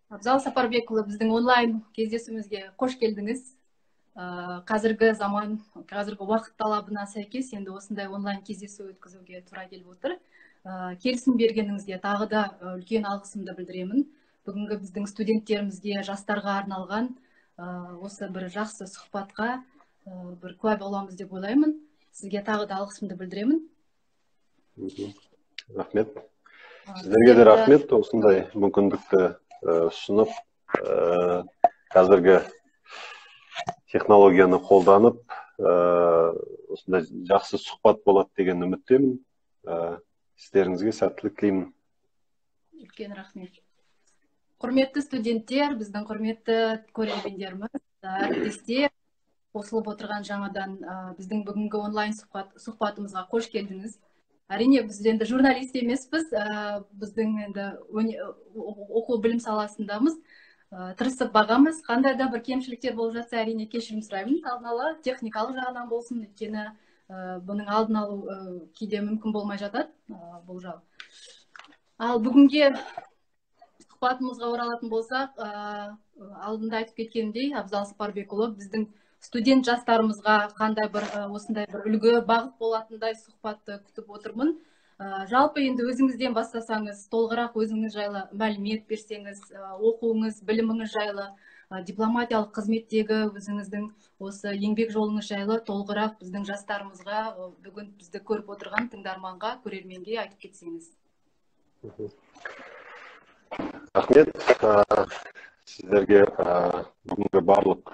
Абзал Сапарбекұлы, біздің онлайн кездесуімізге қош келдіңіз. Қазіргі заман, қазіргі уақыт талабына сәйкес енді осындай онлайн кездесу өткізуге тура келіп отыр. Келісім бергеніңізге тағы да үлкен алғысымды білдіремін. Бүгінгі біздің студенттерімізге, жастарға арналған осы бір жақсы сұхбатқа бір куә боламыз деп ойлаймын. Сізге тағы да алғысымды білдіремін. Рахмет. Сіздерге де рахмет, осындай мүмкіндікті ұсынып, қазіргі технологияны қолданып, осындай жақсы сұхбат болады деген үміттемін. Сіздеріңізге сәттілік тілеймін. Үлкен рахмет. Құрметті студенттер, біздің құрметті көрермендеріміз, әріптестер, қосылып отырған жаңадан біздің бүгінгі онлайн сұхбатымызға қош келдіңіз. Әрине, біз енді журналист емеспіз, біздің енді оқу білім саласындамыз, тырысып бағамыз. Қандай да бір кемшіліктер болып жатса, әрине кешірім сұраймын алдын ала, техникалық жағынан болсын, өйткені бұның алдын алу кейде мүмкін болмай жатады, болжау. Ал бүгінге сұхбатымызға оралатын болсақ, алдында айтып кеткенімдей, Абзал Сапарбекұлы біздің студент жастарымызға қандай бір осындай бір үлгі бағыт болатындай сұхбатты күтіп отырмын. Жалпы енді өзіңізден бастасаңыз, толығырақ өзіңіз жайлы мәлімет берсеңіз, оқуыңыз, біліміңіз жайлы, дипломатиялық қызметтегі өзіңіздің осы еңбек жолыңыз жайлы толығырақ біздің жастарымызға, бүгін бізді көріп отырған тыңдарманға, көрерменге айтып кетсеңіз. Рахмет сіздерге. Бүгінгі барлық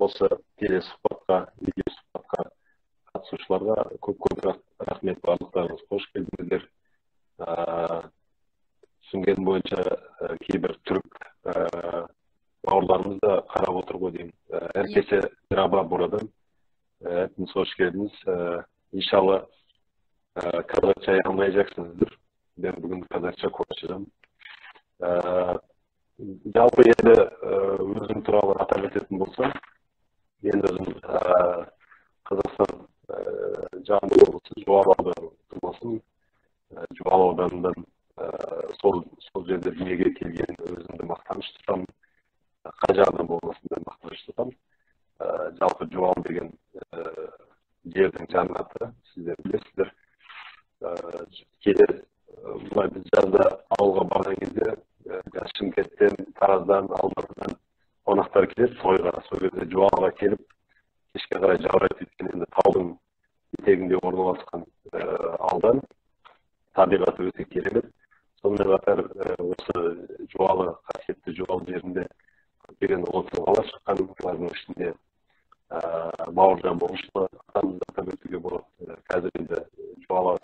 осы телесұхбатқа, видеосұхбатқа қатысушыларға көп-көп рахмет, барлықтарыңыз қош келдіңіздер. Түсінгенім бойынша кейбір түрік бауырларымыз да қарап отыр ғой деймін. Herkese merhaba buradan. Hepiniz hoş geldiniz. İnşallah Kazakçayı anlayacaksınızdır. Ben bugün Kazakça konuşacağım. Жалпы енді өзім туралы атап өтетін болсам, мен өзім Қазақстан Жамбыл облысы Жуалы ауданының тумасымын. Жуалы ауданынан сол жерде дүниеге келген өзімді мақтаныш тұтамын. Қай жағынан болмасын да мақтаныш тұтамын. Жалпы Жуалы деген жердің жәннаты, сіздер білесіздер. Кейде былай біз жазда ауылға барған кезде Шымкенттен, Тараздан, Алматыдан қонақтар келеді тойға. Сол кезде Жуалыға келіп, кешке қарай жаурайды, өйткені енді таудың етегінде орналасқан аудан, табиғаты өте керемет. Сонымен қатар осы Жуалы, қасиетті Жуалы жерінде көптеген ұлы тұлғалар шыққан, олардың ішінде Бауыржан Момышұлы атамызды атап өтуге болады. Қазір енді Жуалы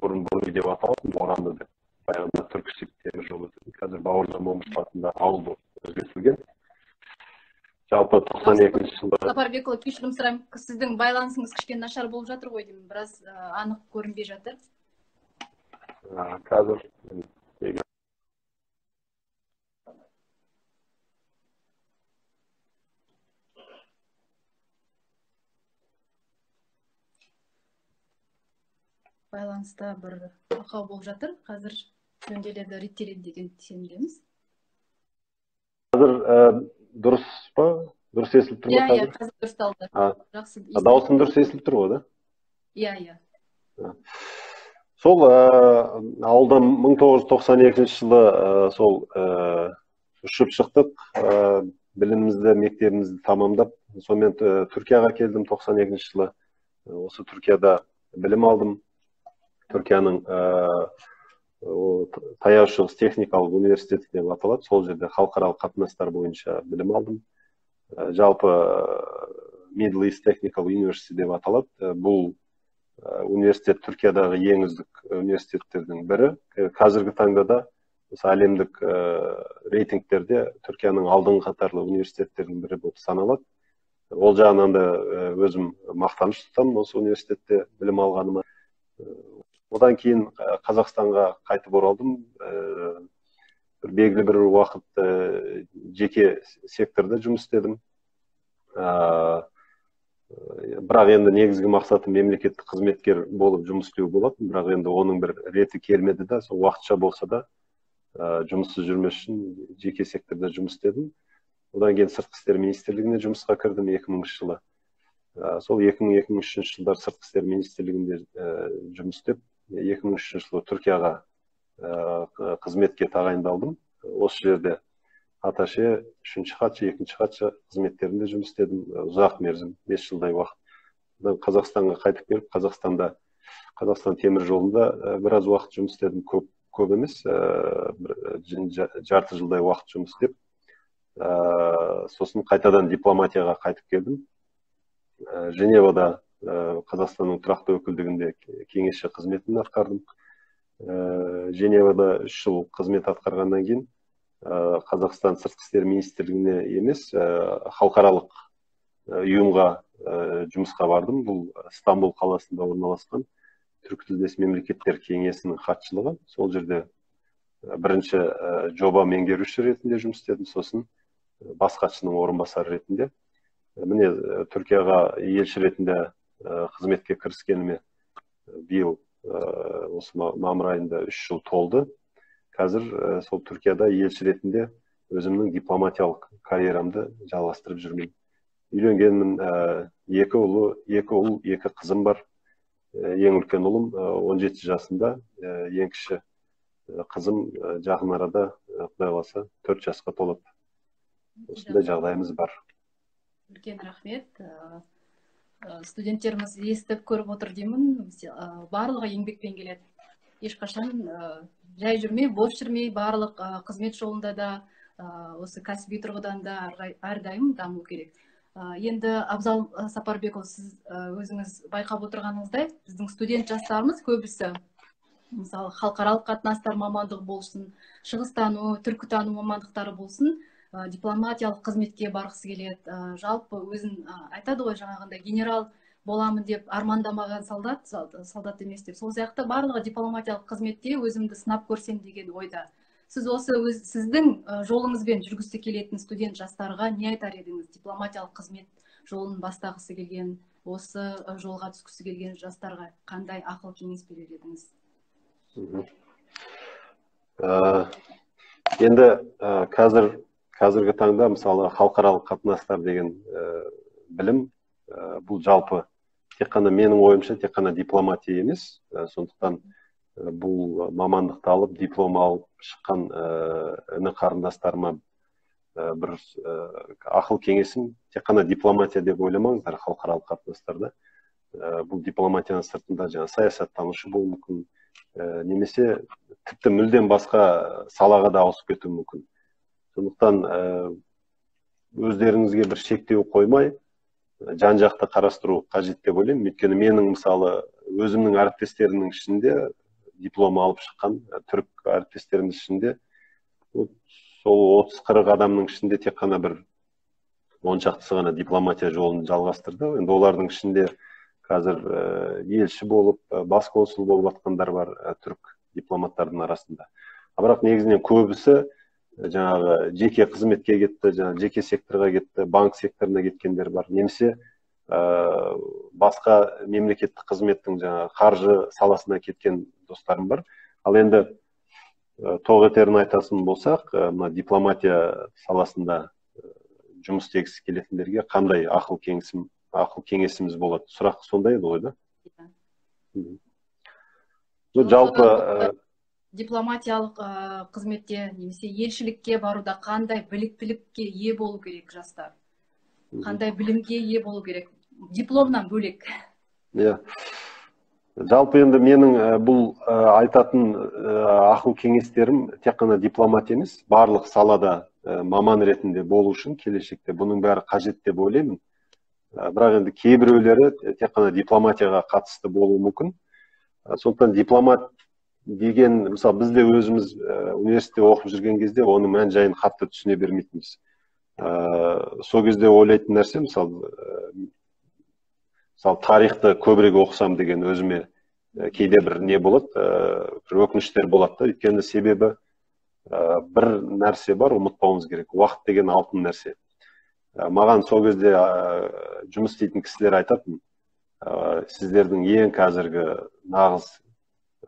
бұрын Бұрын деп аталатын, Боранды деп, баяғыда Түрксіб темір жолы өтетін, қазір Бауыржан Момышұлы атындағы ауыл болып өзгертілген. Жалпы 92 жылы. Сапарбекұлы, кешірім сұраймын, сіздің байланысыңыз кішкене нашар болып жатыр ғой деймін, біраз анық көрінбей жатыр. Қазір байланыста бір ақау болып жатыр, қазір жөнделеді, реттеледі деген сенімдеміз. Қазір дұрыс па? Дұрыс естіліп тұр ма қазір? Иә, қазір дұрысталды. Жақсы. Дауысым дұрыс естіліп тұр ғой, да? Иә, иә. Сол ауылдан 1992 жылы сол ұшып шықтық, білімімізді, мектебімізді тамамдап, сонымен Түркияға келдім 92 жылы. Осы Түркияда білім алдым. Түркияның Таяу Шығыс техникалық университеті деп аталады. Сол жерде халықаралық қатынастар бойынша білім алдым. Жалпы Middle East Technical University деп аталады. Бұл университет Түркиядағы ең үздік университеттердің бірі. Қазіргі таңда да осы әлемдік рейтингтерде Түркияның алдыңғы қатарлы университеттердің бірі болып саналады. Ол жағынан да өзім мақтаныш тұтамын осы университетте білім алғаныма. Одан кейін Қазақстанға қайтып оралдым. Бір белгілі бір уақыт жеке секторда жұмыс істедім. Бірақ енді негізгі мақсатым мемлекеттік қызметкер болып жұмыс істеу болатын. Бірақ енді оның бір реті келмеді да, сол уақытша болса да Жұмыссыз жүрмес үшін жеке секторда жұмыс істедім. Одан кейін Сыртқы істер министрлігіне жұмысқа кірдім 2000 жылы. Сол 2000-2003 жылдар Сыртқы істер министрлігінде жұмыс істеп, 2003 жылы Түркияға қызметке тағайындалдым. Осы жерде атташе, үшінші хатшы, екінші хатшы қызметтерінде жұмыс істедім. Ұзақ мерзім, 5 жылдай уақыт. Одан Қазақстанға қайтып келіп, Қазақстанда, Қазақстан темір жолында біраз уақыт жұмыс істедім, көп емес, бір жарты жылдай уақыт жұмыс істеп, сосын қайтадан дипломатияға қайтып келдім. Женевада Қазақстанның тұрақты өкілдігінде кеңесші қызметін атқардым. Женевада 3 жыл қызмет атқарғаннан кейін Қазақстан Сыртқы істер министрлігіне емес, халықаралық ұйымға жұмысқа бардым. Бұл Стамбул қаласында орналасқан Түркітілдес мемлекеттер кеңесінің хатшылығы. Сол жерде бірінші жоба меңгеруші ретінде жұмыс істедім, сосын бас хатшының орынбасары ретінде. Міне, Түркияға елші ретінде қызметке кіріскеніме биыл осы мамыр айында 3 жыл толды. Қазір сол Түркияда елші ретінде өзімнің дипломатиялық карьерамды жалғастырып жүрмін. Үйленгенмін, екі ұл, екі қызым бар. Ең үлкен ұлым 17 жасында, ең кіші қызым жақын арада, Құдай қаласа, 4 жасқа толады. Осындай жағдайымыз бар. Үлкен рахмет. Студенттеріміз естіп көріп отыр деймін. Барлығы еңбекпен келеді. Ешқашан жай жүрмей, бос жүрмей, барлық қызмет жолында да, осы кәсіби тұрғыдан да әрдайым даму керек. Енді Абзал Сапарбекұлы, сіз өзіңіз байқап отырғаныңыздай, біздің студент жастарымыз көбісі, мысалы, халықаралық қатынастар мамандығы болсын, шығыстану, түркітану мамандықтары болсын, дипломатиялық қызметке барғысы келеді. Жалпы өзін айтады ғой, жаңағындай генерал боламын деп армандамаған солдат, солдат емес деп. Сол сияқты барлығы дипломатиялық қызметте өзімді сынап көрсем деген ойда. Сіз осы сіздің жолыңызбен жүргісі келетін студент жастарға не айтар едіңіз? Дипломатиялық қызмет жолын бастағысы келген, осы жолға түскісі келген жастарға қандай ақыл кеңес берер едіңіз? Енді қазіргі таңда, мысалы, халықаралық қатынастар деген білім, бұл жалпы тек қана, менің ойымша, тек қана дипломатия емес. Сондықтан бұл мамандықты алып, диплом алып шыққан іні қарындастарыма бір ақыл кеңесім: тек қана дипломатия деп ойламаңыздар халықаралық қатынастарда. Бұл дипломатияның сыртында жаңа саясаттанушы болуы мүмкін, немесе тіпті мүлдем басқа салаға да ауысып кетуі мүмкін. Сондықтан өздеріңізге бір шектеу қоймай, жан-жақты қарастыру қажет деп ойлаймын. Өйткені менің, мысалы, өзімнің әріптестерімнің ішінде, диплом алып шыққан түрік әріптестеріміз ішінде, сол 30-40 адамның ішінде тек қана бір 10 шақтысы ғана дипломатия жолын жалғастырды. Енді олардың ішінде қазір елші болып, бас консул болып жатқандар бар түрік дипломаттардың арасында. Бірақ негізінен көбісі жаңағы жеке қызметке кетті, жаңағы жеке секторға кетті, банк секторына кеткендер бар, немесе басқа мемлекеттік қызметтің жаңағы қаржы саласына кеткен достарым бар. Ал енді тоқ етерін айтатын болсақ, мына дипломатия саласында жұмыс істегісі келетіндерге қандай ақыл кеңесіміз болады? Сұрақ сондай еді ғой, да? Жалпы дипломатиялық қызметте немесе елшілікке баруда қандай біліктілікке ие болу керек жастар? Қандай білімге ие болу керек? Дипломнан бөлек. Иә. Жалпы енді менің бұл айтатын ақыл кеңестерім тек қана дипломат емес, барлық салада маман ретінде болу үшін келешекте бұның бәрі қажет деп ойлаймын. Бірақ енді кейбіреулері тек қана дипломатияға қатысты болуы мүмкін. Сондықтан дипломат деген, мысалы, біз де өзіміз университетте оқып жүрген кезде оның мән жайын қатты түсіне бермейтінбіз. Сол кезде ойлайтын нәрсе, мысалы, тарихты көбірек оқысам деген өзіме кейде бір не болады, бір өкініштер болады да. Өйткені себебі бір нәрсе бар, ұмытпауымыз керек. Уақыт деген алтын нәрсе. Маған сол кезде жұмыс істейтін кісілер айтатын, сіздердің ең қазіргі нағыз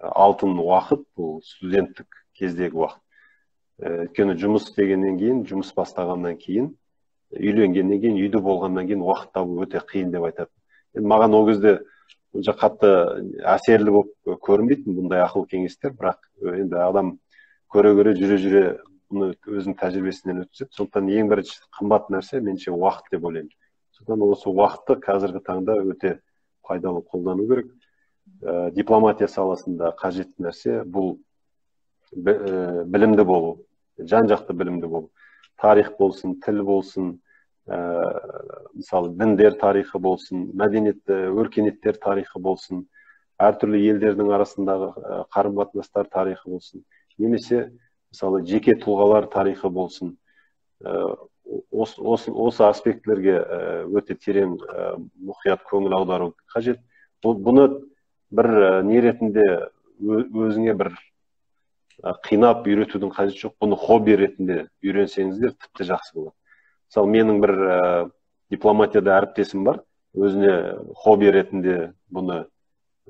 алтын уақыт бұл студенттік кездегі уақыт. Өйткені жұмыс істегеннен кейін, жұмыс бастағаннан кейін, үйленгеннен кейін, үйді болғаннан кейін уақыт табу өте қиын деп айтады. Енді маған ол кезде онша қатты әсерлі болып көрінбейтін бұндай ақыл кеңестер, бірақ енді адам көре-көре, жүре-жүре бұны өзінің тәжірибесінен өткізеді. Сондықтан ең бірінші қымбат нәрсе меніңше уақыт деп ойлаймын. Сондықтан осы уақытты қазіргі таңда өте пайдалы қолдану керек. Дипломатия саласында қажетті нәрсе бұл білімді болу, жан-жақты білімді болу. Тарих болсын, тіл болсын, мысалы діндер тарихы болсын, мәдениет, өркениеттер тарихы болсын, әртүрлі елдердің арасындағы қарым-қатынастар тарихы болсын, немесе мысалы жеке тұлғалар тарихы болсын. Осы аспектілерге өте терең мұқият көңіл аудару қажет. Бұны бір не ретінде өзіңе бір қинап үйретудің қажеті жоқ. Бұны хобби ретінде үйренсеңіздер тіпті жақсы болады. Мысалы менің бір дипломатияда әріптесім бар, өзіне хобби ретінде бұны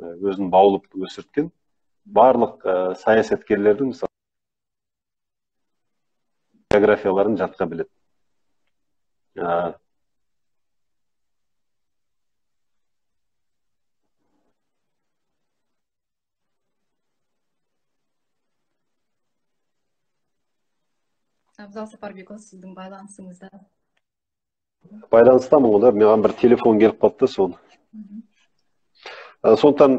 өзін баулып өсірткен. Барлық саясаткерлердің мысалы биографияларын жатқа біледі. Абзал Сапарбекұлы, сіздің байланысыңызда. Байланыстамын ғой да, маған бір телефон келіп қалыпты соны. Сондықтан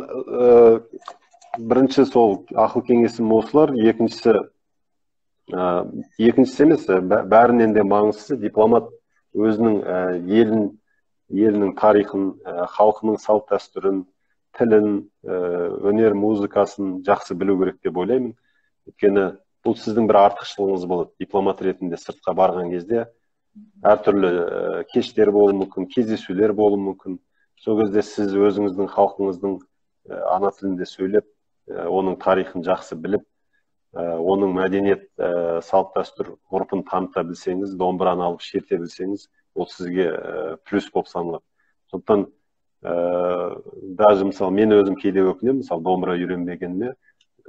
бірінші сол ақыл кеңесім осылар, екіншісі емес, бәрінен де маңыздысы дипломат өзінің елінің тарихын, халқының салт дәстүрін, тілін, өнер музыкасын жақсы білу керек деп ойлаймын. Өйткені бұл сіздің бір артықшылығыңыз болады. Дипломат ретінде сыртқа барған кезде әртүрлі кештер болуы мүмкін, кездесулер болуы мүмкін. Сол кезде сіз өзіңіздің халқыңыздың ана тілінде сөйлеп, оның тарихын жақсы біліп, оның мәдениет, салт дәстүр ғұрпын таныта білсеңіз, домбыраны алып шерте білсеңіз, ол сізге плюс болып саналады. Сондықтан даже мысалы мен өзім кейде өкінемін, мысалы домбыра үйренбегеніме.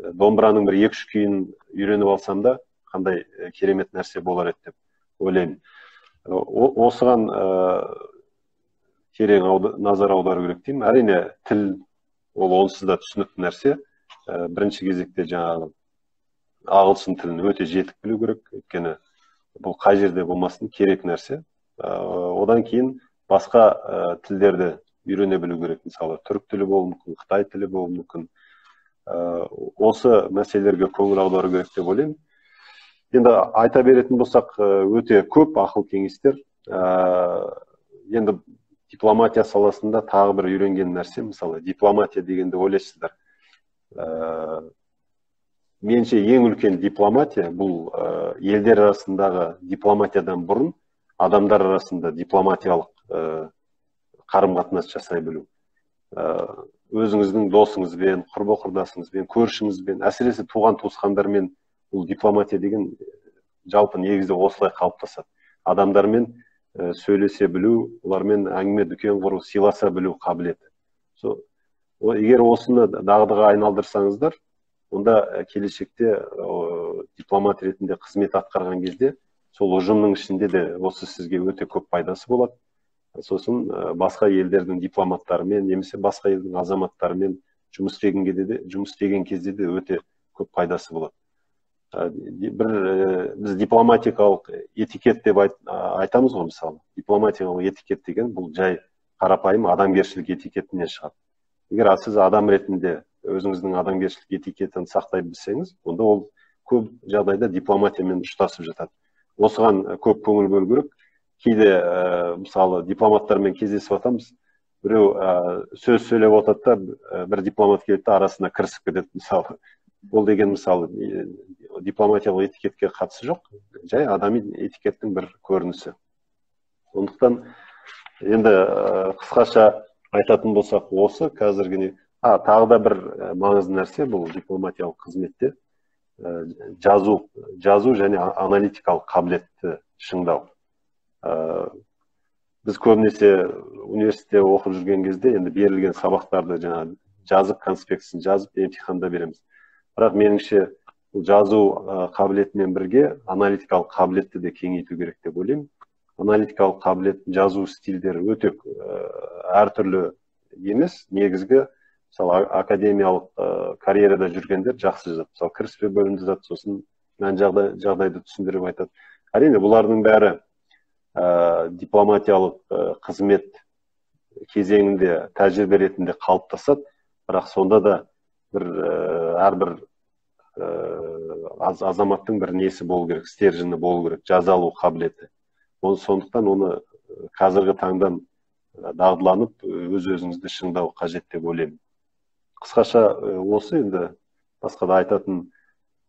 Домбыраның бір 2-3 күйін үйреніп алсам да қандай керемет нәрсе болар еді деп ойлаймын. Осыған терең назар аудару керек деймін. Әрине тіл ол онсыз да түсінікті нәрсе. Бірінші кезекте жаңағы ағылшын тілін өте жетік білу керек, өйткені бұл қай жерде болмасын керек нәрсе. Одан кейін басқа тілдерді үйрене білу керек, мысалы түрік тілі болуы мүмкін, қытай тілі болуы мүмкін. Осы мәселелерге көңіл аудару керек деп ойлаймын. Енді айта беретін болсақ, өте көп ақыл кеңестер. Енді дипломатия саласында тағы бір үйренген нәрсе, мысалы дипломатия дегенді ойлайсыздар. Меніңше ең үлкен дипломатия бұл елдер арасындағы дипломатиядан бұрын адамдар арасында дипломатиялық қарым-қатынас жасай білу. Өзіңіздің досыңызбен, құрбы-құрдасыңызбен, көршіңізбен, әсіресе туған туысқандармен бұл дипломатия деген жалпы негізі осылай қалыптасады. Адамдармен сөйлесе білу, олармен әңгіме дүкен құру, сыйласа білу қабілеті. Егер осыны дағдыға айналдырсаңыздар, онда келешекте дипломат ретінде қызмет атқарған кезде сол ұжымның ішінде де осы сізге өте көп пайдасы болады. Сосын басқа елдердің дипломаттарымен немесе басқа елдің азаматтарымен жұмыс істеген кезде де өте көп пайдасы болады. Біз дипломатикалық этикет деп айтамыз ғой, мысалы. Дипломатикалық этикет деген бұл жай қарапайым адамгершілік этикетінен шығады. Егер сіз адам ретінде өзіңіздің адамгершілік этикетін сақтай білсеңіз, онда ол көп жағдайда дипломатиямен ұштасып жатады. Осыған көп көңіл бөлу керек. Кейде мысалы дипломаттармен кездесіп жатамыз, біреу сөз сөйлеп отырады да, бір дипломат келеді де арасына кірісіп кетеді, мысалы. Ол деген мысалы дипломатиялық этикетке қатысы жоқ, жай адами этикеттің бір көрінісі. Сондықтан енді қысқаша айтатын болсақ осы қазіргі тағы да бір маңызды нәрсе бұл дипломатиялық қызметте жазу және аналитикалық қабілетті шыңдау. Біз көбінесе университетте оқып жүрген кезде енді берілген сабақтарды жаңа жазып, конспектісін жазып, емтиханда береміз. Бірақ меніңше Бұл жазу қабілетімен бірге аналитикалық қабілетті де кеңейту керек деп ойлаймын. Аналитикалық қабілет, жазу стильдері өте әртүрлі емес. Негізгі, мысалы, академиялық карьерада жүргендер жақсы жазады. Мысалы, кіріспе бөлімді жазады, сосын мән жағдайды түсіндіріп айтады. Әрине, бұлардың бәрі дипломатиялық қызмет кезеңінде тәжірибе ретінде қалыптасады, бірақ сонда да бір әрбір азаматтың бір несі болу керек, стержені болу керек, жаза алу қабілеті. Сондықтан оны қазіргі таңдан дағдыланып, өз өзіңізді шыңдау қажет деп ойлаймын. Қысқаша осы, енді басқа да айтатын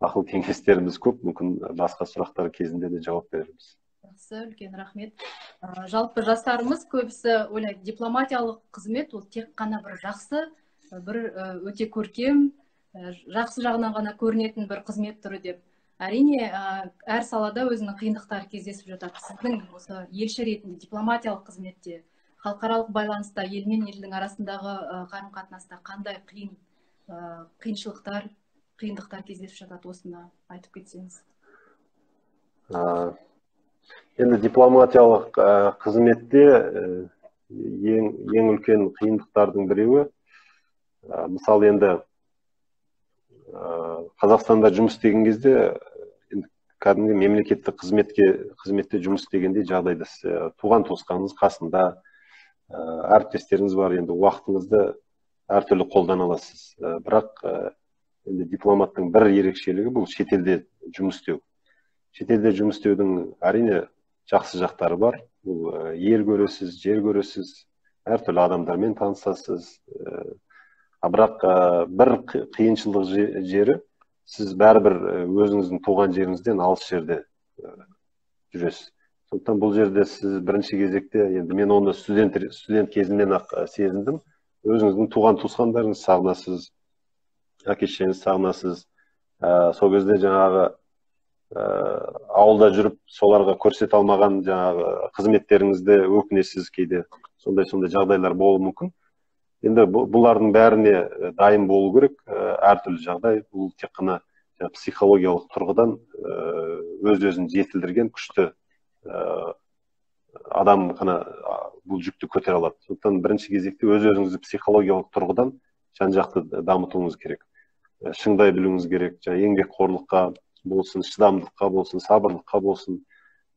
ақыл кеңестеріміз көп, мүмкін басқа сұрақтар кезінде де жауап берерміз. Жақсы, үлкен рахмет. Жалпы жастарымыз көбісі ойлайды, дипломатиялық қызмет ол тек қана бір жақсы, бір өте көркем, жақсы жағынан ғана көрінетін бір қызмет түрі деп. Әрине, әр салада өзінің қиындықтары кездесіп жатады. Сіздің осы елші ретінде дипломатиялық қызметте, халықаралық байланыста, ел мен елдің арасындағы қарым-қатынаста қандай қиыншылықтар, қиындықтар кездесіп жатады, осыны айтып кетсеңіз. Енді дипломатиялық қызметте ең үлкен қиындықтардың біреуі, мысалы, енді Қазақстанда жұмыс істеген кезде, енді кәдімгі мемлекеттік қызметте жұмыс істегенде жағдайда туған туысқаныңыз қасында, әріптестеріңіз бар, енді уақытыңызды әртүрлі қолдана аласыз. Бірақ енді дипломаттың бір ерекшелігі бұл шетелде жұмыс істеу. Шетелде жұмыс істеудің әрине жақсы жақтары бар. Бұл ел көресіз, жер көресіз, әртүрлі адамдармен танысасыз. Бірақ бір қиыншылық жері, сіз бәрібір өзіңіздің туған жеріңізден алыс жерде жүресіз. Сондықтан бұл жерде сіз бірінші кезекте, енді мен оны студент кезімнен ақ сезіндім, өзіңіздің туған туысқандарыңызды сағынасыз, әке шешеңізді сағынасыз. Сол кезде жаңағы ауылда жүріп соларға көрсете алмаған жаңағы қызметтеріңізді өкінесіз кейде. Сондай жағдайлар болуы мүмкін. Енді бұлардың бәріне дайын болу керек, әртүрлі жағдай. Бұл тек қана психологиялық тұрғыдан өз-өзін жетілдірген күшті адам ғана бұл жүкті көтере алады. Сондықтан бірінші кезекте өз-өзіңізді психологиялық тұрғыдан жан-жақты дамытуыңыз керек. Шыңдай білуіңіз керек, жаңа еңбекқорлыққа болсын, шыдамдылыққа болсын, сабырлыққа болсын.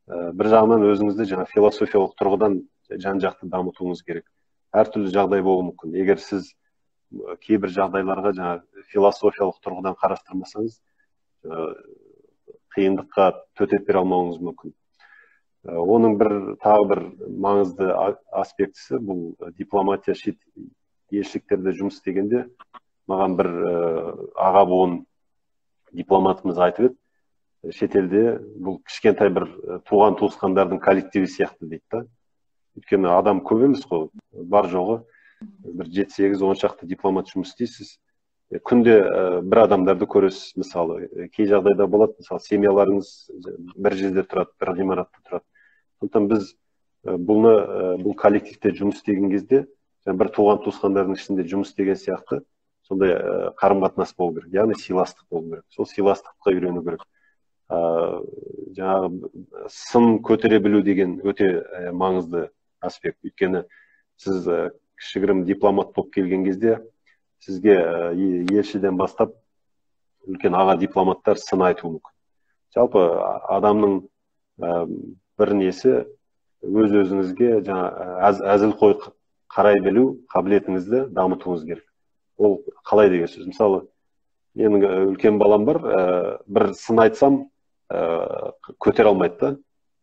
Бір жағынан өзіңізді жаңа философиялық тұрғыдан жан-жақты дамытуыңыз керек. Әртүрлі жағдай болуы мүмкін. Егер сіз кейбір жағдайларға жаңа философиялық тұрғыдан қарастырмасаңыз, қиындыққа төтеп бере алмауыңыз мүмкін. Оның тағы бір маңызды аспектісі бұл дипломатия шет елшіліктерде жұмыс істегенде маған бір аға буын дипломатымыз айтып еді, шетелде бұл кішкентай бір туған туысқандардың коллективі сияқты дейді да. Өйткені адам көп емес қой, бар жоғы бір 7-8-10 шақты дипломат жұмыс істейсіз. Күнде бір адамдарды көресіз, мысалы, кей жағдайда болады, мысалы, семьяларыңыз бір жерде тұрады, бір ғимаратта тұрады. Сондықтан біз бұл коллективте жұмыс істеген кезде, бір туған туысқандардың ішінде жұмыс істеген сияқты сондай қарым-қатынас болу керек, яғни сыйластық болу керек. Сол сыйластыққа үйрену керек. Жаңағы сын көтере білу деген өте маңызды аспект. Өйткені сіз кішігірім дипломат болып келген кезде сізге елшіден бастап үлкен аға дипломаттар сын айтуы мүмкін. Жалпы адамның бір несі өз өзіңізге жаңа әзілқой қарай білу қабілетіңізді дамытуыңыз керек. Ол қалай деген сөз? Мысалы, менің үлкен балам бар, бір сын айтсам көтере алмайды да,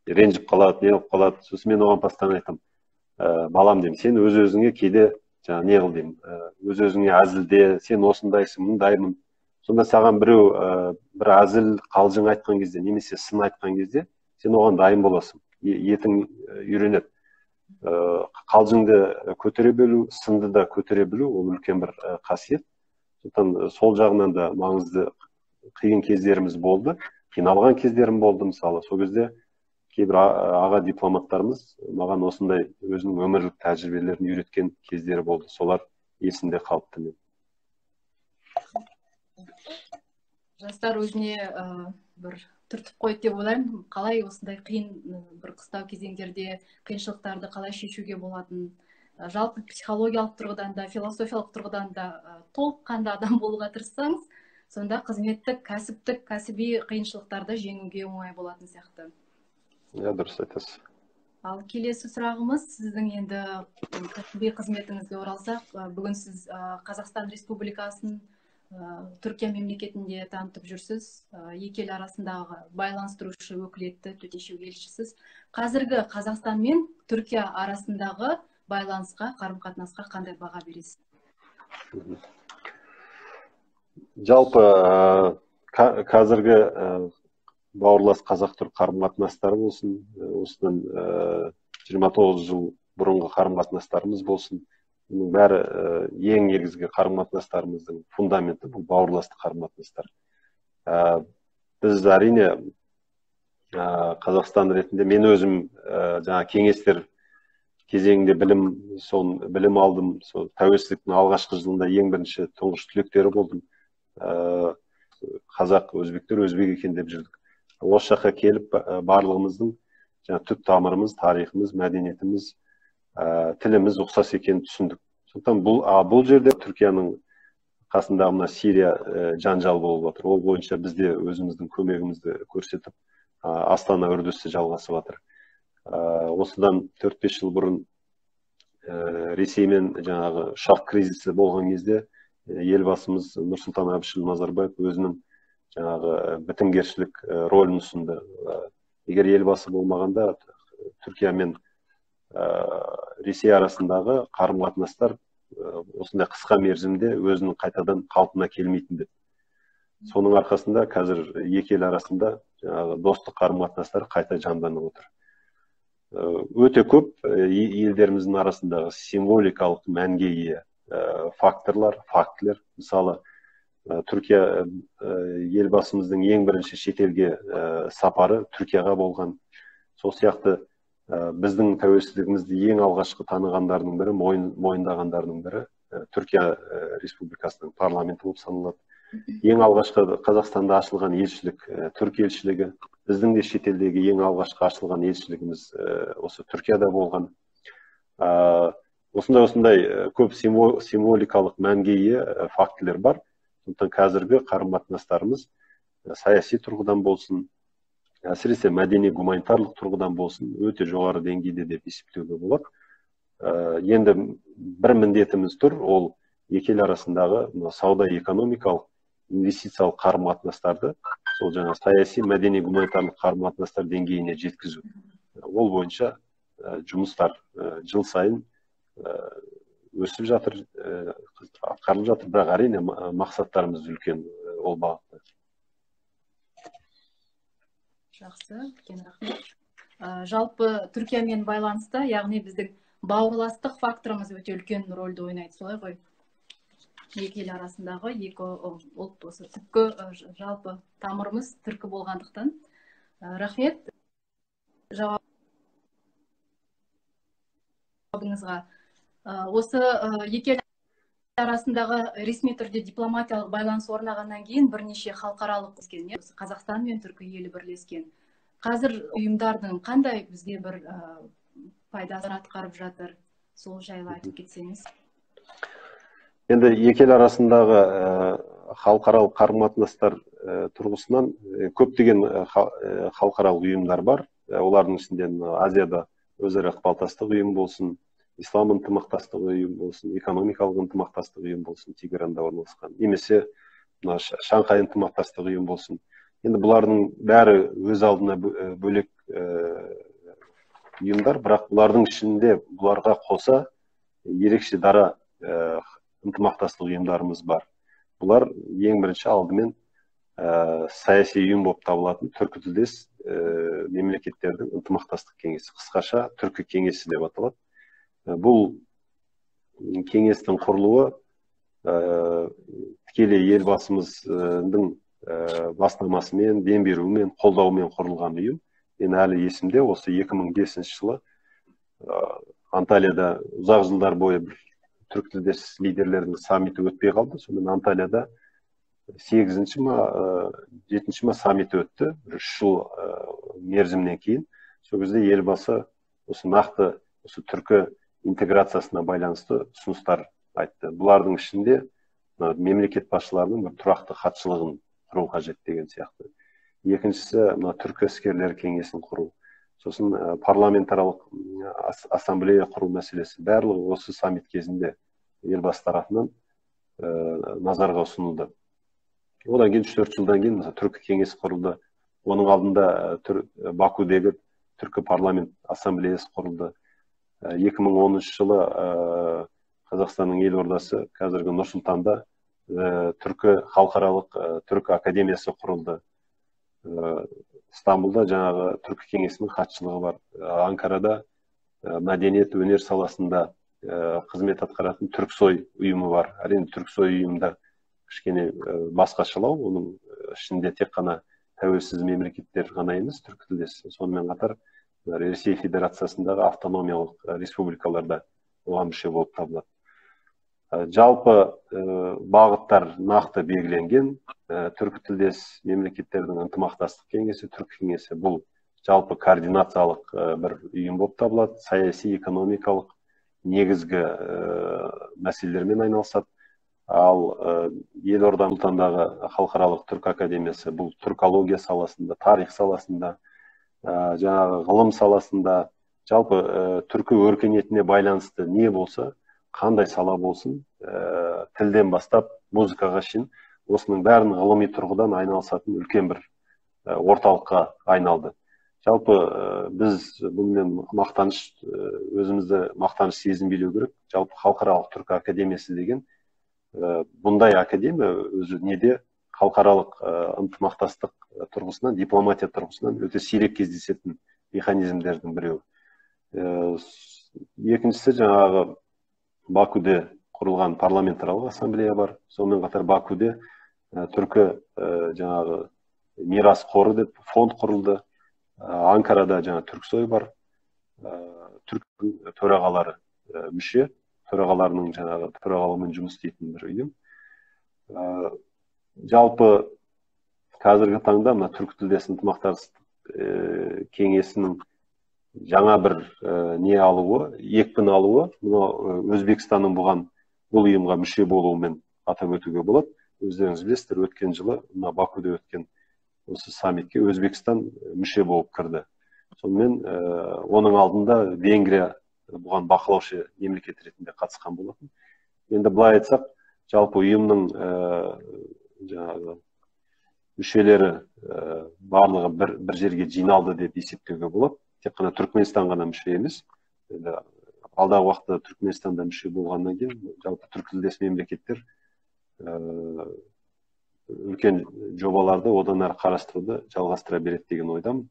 ренжіп қалады, не болып қалады. Сосын мен оған постоянно айтамын, балам деймін, сен өз өзіңе кейде жаңа не қыл деймін, өз өзіңе әзілде, сен осындайсың, мындаймын. Сонда саған біреу бір әзіл қалжың айтқан кезде, немесе сын айтқан кезде, сен оған дайын боласың, етің үйренеді. Қалжыңды көтере білу, сынды да көтере білу, ол үлкен бір қасиет. Сондықтан сол жағынан да маңызды қиын кездеріміз болды, қиналған кездерім болды, мысалы. Сол кезде кейбір аға дипломаттарымыз маған осындай өзінің өмірлік тәжірибелерін үйреткен кездері болды. Солар есімде қалыпты мен. Жастар өзіне бір түртіп қойды деп ойлаймын. Қалай осындай қиын бір қыстау кезеңдерде қиыншылықтарды қалай шешуге болатын, жалпы психологиялық тұрғыдан да, философиялық тұрғыдан да толыққанды адам болуға тырыссаңыз, сонда қызметтік, кәсіптік, кәсіби қиыншылықтарды жеңуге оңай болатын сияқты. Иә, дұрыс айтасыз. Ал келесі сұрағымыз, сіздің енді кәсіби қызметіңізге оралсақ, бүгін сіз Қазақстан Республикасын Түркия мемлекетінде танытып жүрсіз, екі ел арасындағы байланыстырушы өкілетті төтенше елшісіз. Қазіргі Қазақстан мен Түркия арасындағы байланысқа, қарым-қатынасқа қандай баға бересіз? Жалпы қазіргі бауырлас қазақ-түрік қарым-қатынастары болсын, осыдан 29 жыл бұрынғы қарым-қатынастарымыз болсын, бұның бәрі ең негізгі қарым-қатынастарымыздың фундаменті бұл бауырластық қарым-қатынастар. Біз әрине Қазақстан ретінде, мен өзім жаңа кеңестер кезеңінде білім алдым, сол тәуелсіздіктің алғашқы жылында ең бірінші тұңғыш түлектері болдым. Қазақ, өзбектер өзбек екен деп жүрдік. Осы жаққа келіп барлығымыздың жаңа түп тамырымыз, тарихымыз, мәдениетіміз, тіліміз ұқсас екенін түсіндік. Сондықтан бұл жерде Түркияның қасындағы мына Сирия жанжал болып жатыр. Ол бойынша біз де өзіміздің көмегімізді көрсетіп, Астана үрдісі жалғасып жатыр. Осыдан 4-5 жыл бұрын Ресеймен жаңағы ұшақ кризисі болған кезде елбасымыз Нұрсұлтан Әбішұлы Назарбаев өзінің жаңағы бітімгершілік рөлін ұсынды. Егер елбасы болмағанда Түркия мен Ресей арасындағы қарым-қатынастар осындай қысқа мерзімде өзінің қайтадан қалпына келмейтін деп. Соның арқасында қазір екі ел арасында жаңағы достық қарым-қатынастар қайта жанданып отыр. Өте көп елдеріміздің арасындағы символикалық мәнге ие факторлар, фактілер. Мысалы, Түркия елбасымыздың ең бірінші шетелге сапары Түркияға болған. Сол сияқты біздің тәуелсіздігімізді ең алғашқы танығандардың бірі, мойындағандардың бірі Түркия Республикасының парламенті болып саналады. Ең алғашқы Қазақстанда ашылған елшілік Түрк елшілігі. Біздің де шетелдегі ең алғашқы ашылған елшілігіміз осы Түркияда болған. Осындай көп символикалық мәнге ие фактілер бар. Сондықтан қазіргі қарым-қатынастарымыз саяси тұрғыдан болсын, әсіресе мәдени гуманитарлық тұрғыдан болсын, өте жоғары деңгейде деп есептеуге болады. Енді бір міндетіміз тұр, ол екі ел арасындағы сауда экономикалық, инвестициялық қарым-қатынастарды сол жаңа саяси, мәдени гуманитарлық қарым-қатынастар деңгейіне жеткізу. Ол бойынша жұмыстар жыл сайын өсіп жатыр, атқарылып жатыр, бірақ әрине мақсаттарымыз үлкен ол бағытта. Жақсы, үлкен рахмет. Жалпы Түркиямен байланыста, яғни біздің бауырластық факторымыз өте үлкен рөлді ойнайды, солай ғой? Екі ел арасындағы екі ұлт осы түпкі жалпы тамырымыз түркі болғандықтан. Рахмет жауабыңызға. Осы екі ел арасындағы ресми түрде дипломатиялық байланыс орнағаннан кейін бірнеше халықаралық Қазақстан мен Түркі елі бірлескен. Қазір ұйымдардың қандай бізге бір пайдасын атқарып жатыр, сол жайлы айтып кетсеңіз. Енді екі ел арасындағы халықаралық қарым-қатынастар тұрғысынан көптеген халықаралық ұйымдар бар. Олардың ішінде Азияда өзара ықпалдастық ұйым болсын, Ислам ынтымақтастығы ұйым болсын, экономикалық ынтымақтастық ұйым болсын, Тегеранда орналасқан, немесе мына Шанхай ынтымақтастығы ұйым болсын. Енді бұлардың бәрі өз алдына бөлек ұйымдар, бірақ бұлардың ішінде бұларға қоса ерекше дара ынтымақтастық ұйымдарымыз бар. Бұлар ең бірінші алдымен саяси ұйым болып табылатын түркі тілдес мемлекеттердің ынтымақтастық кеңесі, қысқаша Түркі кеңесі деп аталады. Бұл кеңестің құрылуы тікелей елбасымыздың бастамасымен, дем беруімен, қолдауымен құрылған ұйым. Мен әлі есімде, осы 2005 жылы Анталияда ұзақ жылдар бойы бір түркі тілдес лидерлердің саммиті өтпей қалды. Сонымен Анталияда 8-ші ма, 7-ші ма саммит өтті, бір 3 жыл мерзімнен кейін. Сол кезде елбасы осы нақты осы түркі интеграциясына байланысты ұсыныстар айтты. Бұлардың ішінде мемлекет басшыларының бір тұрақты хатшылығын құру қажет деген сияқты. Екіншісі, мына түркі іскерлер кеңесін құру. Сосын парламентаралық ассамблея құру мәселесі. Барлығы осы саммит кезінде елбасы тарапынан назарға ұсынылды. Одан кейін 3-4 жылдан кейін мысалы түркі кеңесі құрылды. Оның алдында Бакудегі түркі парламент ассамблеясы құрылды. 2013 жылы Қазақстанның елордасы қазіргі Нұр-Сұлтанда түркі халықаралық түркі академиясы құрылды. Стамбулда жаңағы түркі кеңесінің хатшылығы бар. Анкарада мәдениет өнер саласында қызмет атқаратын Түрксой ұйымы бар. Әрине Түрксой ұйымында кішкене басқашалау, оның ішінде тек қана тәуелсіз мемлекеттер ғана емес, түркі тілдес. Сонымен қатар Ресей Федерациясындағы автономиялық республикаларда оған мүше болып табылады. Жалпы бағыттар нақты белгіленген. Түркі тілдес мемлекеттердің ынтымақтастық кеңесі, түркі кеңесі бұл жалпы координациялық бір ұйым болып табылады. Саяси, экономикалық негізгі мәселелермен айналысады. Ал елорда Нұр-Сұлтандағы халықаралық түркі академиясы бұл түркология саласында, тарих саласында, жаңағы ғылым саласында, жалпы түркі өркениетіне байланысты не болса, қандай сала болсын, тілден бастап музыкаға шейін, осының бәрін ғылыми тұрғыдан айналысатын үлкен бір орталыққа айналды. Жалпы біз бұнымен мақтаныш, өзімізді мақтаныш сезім билеу керек. Жалпы халықаралық түркі академиясы деген бұндай академия өзі неде халықаралық ынтымақтастық тұрғысынан, дипломатия тұрғысынан өте сирек кездесетін механизмдердің біреуі. Екіншісі, жаңағы Бакуде құрылған парламентаралық ассамблея бар. Сонымен қатар Бакуде түркі жаңағы мирас қоры деп фонд құрылды. Анкарада жаңа Түрксой бар. Түрк төрағалары мүше, төрағаларының жаңағы төрағалығымен жұмыс істейтін бір ұйым. Жалпы қазіргі таңда мына түркі тілдес ынтымақтастық кеңесінің жаңа бір не алуы, екпін алуы, мынау Өзбекстанның бұған бұл ұйымға мүше болуымен атап өтуге болады. Өздеріңіз білесіздер, өткен жылы мына Бакуде өткен осы саммитке Өзбекстан мүше болып кірді. Сонымен оның алдында Венгрия бұған бақылаушы мемлекет ретінде қатысқан болатын. Енді былай айтсақ, жалпы ұйымның жаңағы мүшелері барлығы бір жерге жиналды деп есептеуге болады. Тек қана Түркменстан ғана мүше емес. Енді алдағы уақытта Түркменстанда мүше болғаннан кейін жалпы түркі тілдес мемлекеттер үлкен жобаларды одан әрі қарастыруды жалғастыра береді деген ойдамын.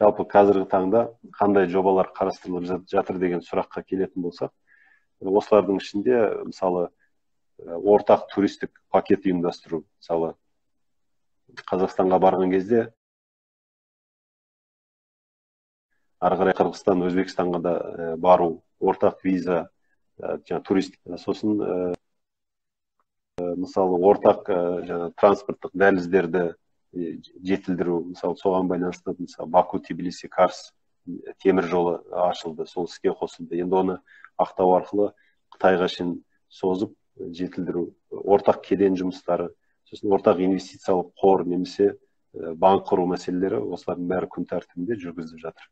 Жалпы қазіргі таңда қандай жобалар қарастырылып жатыр деген сұраққа келетін болсақ, осылардың ішінде мысалы ортақ туристік пакет ұйымдастыру. Мысалы Қазақстанға барған кезде ары қарай Қырғызстан, Өзбекстанға да бару, ортақ виза, жаңа турист, сосын мысалы ортақ жаңа транспорттық дәліздерді жетілдіру, мысалы соған байланысты мысалы Баку, Тбилиси, Карс темір жолы ашылды, сол іске қосылды. Енді оны Ақтау арқылы Қытайға шейін созып жетілдіру, ортақ кеден жұмыстары, сосын ортақ инвестициялық қор немесе банк құру мәселелері, осылардың бәрі күн тәртібінде жүргізіліп жатыр.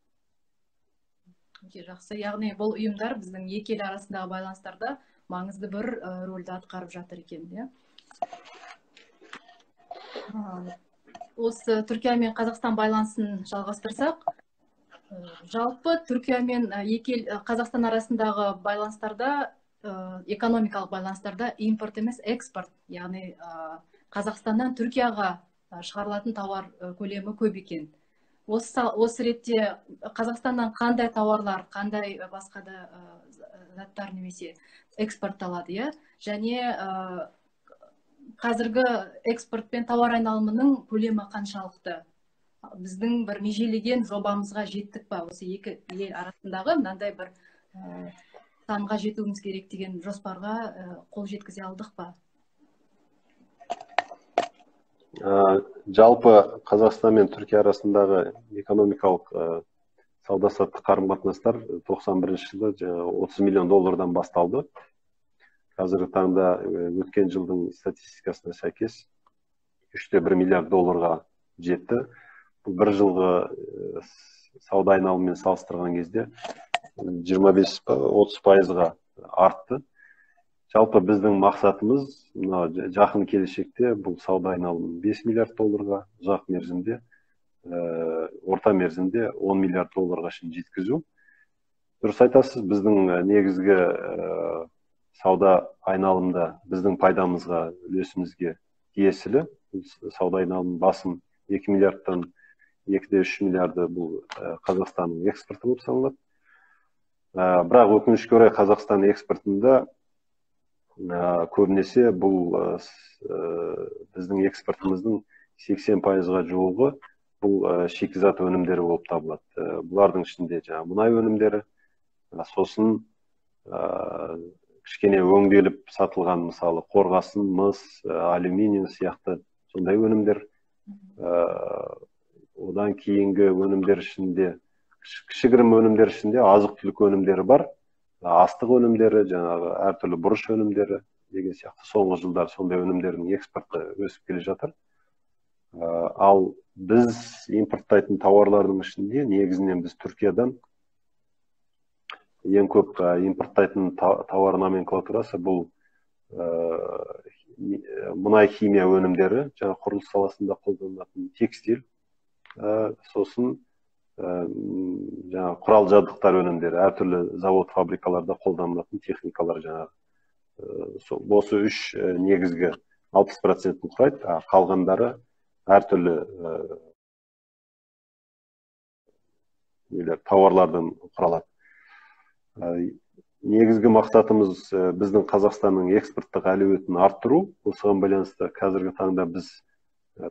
Жақсы, яғни бұл ұйымдар біздің екі ел арасындағы байланыстарда маңызды бір рөлді атқарып жатыр екен, иә? Осы Түркия мен Қазақстан байланысын жалғастырсақ, жалпы Түркия мен екі ел, Қазақстан арасындағы байланыстарда, экономикалық байланыстарда импорт емес экспорт, яғни Қазақстаннан Түркияға шығарылатын тауар көлемі көп екен. Осы ретте Қазақстаннан қандай тауарлар, қандай басқа да заттар немесе экспортталады, иә? Және қазіргі экспорт пен тауар айналымының көлемі қаншалықты? Біздің бір межелеген жобамызға жеттік па? Осы екі ел арасындағы мынандай бір санға жетуіміз керек деген жоспарға қол жеткізе алдық па? Жалпы Қазақстан мен Түркия арасындағы экономикалық сауда саттық қарым қатынастар 91 жылы 30 миллион доллардан басталды. Қазіргі таңда өткен жылдың статистикасына сәйкес 3,1 миллиард долларға жетті. Бұл бір жылғы сауда айналымымен салыстырған кезде 25-30 пайызға артты. Жалпы біздің мақсатымыз мына жақын келешекте бұл сауда айналымын 5 миллиард долларға, ұзақ мерзімде, орта мерзімде 10 миллиард долларға шейін жеткізу. Дұрыс айтасыз, біздің негізгі сауда айналымда біздің пайдамызға, үлесімізге тиесілі. Сауда айналымының басым 2 миллиардтан 2,3 миллиарды бұл Қазақстанның экспорты болып саналады. Бірақ өкінішке орай Қазақстан экспортында көбінесе бұл біздің экспортымыздың 80%-ға жуығы бұл шикізат өнімдері болып табылады. Бұлардың ішінде жаңа мұнай өнімдері, сосын кішкене өңделіп сатылған, мысалы, қорғасын, мыс, алюминий сияқты сондай өнімдер. Одан кейінгі өнімдер ішінде, кішігірім өнімдер ішінде азық-түлік өнімдері бар, астық өнімдері, жаңағы әртүрлі бұрыш өнімдері деген сияқты. Соңғы жылдар сондай өнімдердің экспорты өсіп келе жатыр. Ал біз импорттайтын тауарлардың ішінде негізінен біз Түркиядан ең көп импорттайтын тауар номенклатурасы бұл мұнай химия өнімдері, жаңа құрылыс саласында қолданылатын текстиль, сосын жаңа құрал жабдықтар өнімдері, әртүрлі завод, фабрикаларда қолданылатын техникалар, жаңағы осы үш негізгі 60%-ін құрайды, қалғандары әртүрлі тауарлардан құралады. Негізгі мақсатымыз біздің Қазақстанның экспорттық әлеуетін арттыру. Осыған байланысты қазіргі таңда біз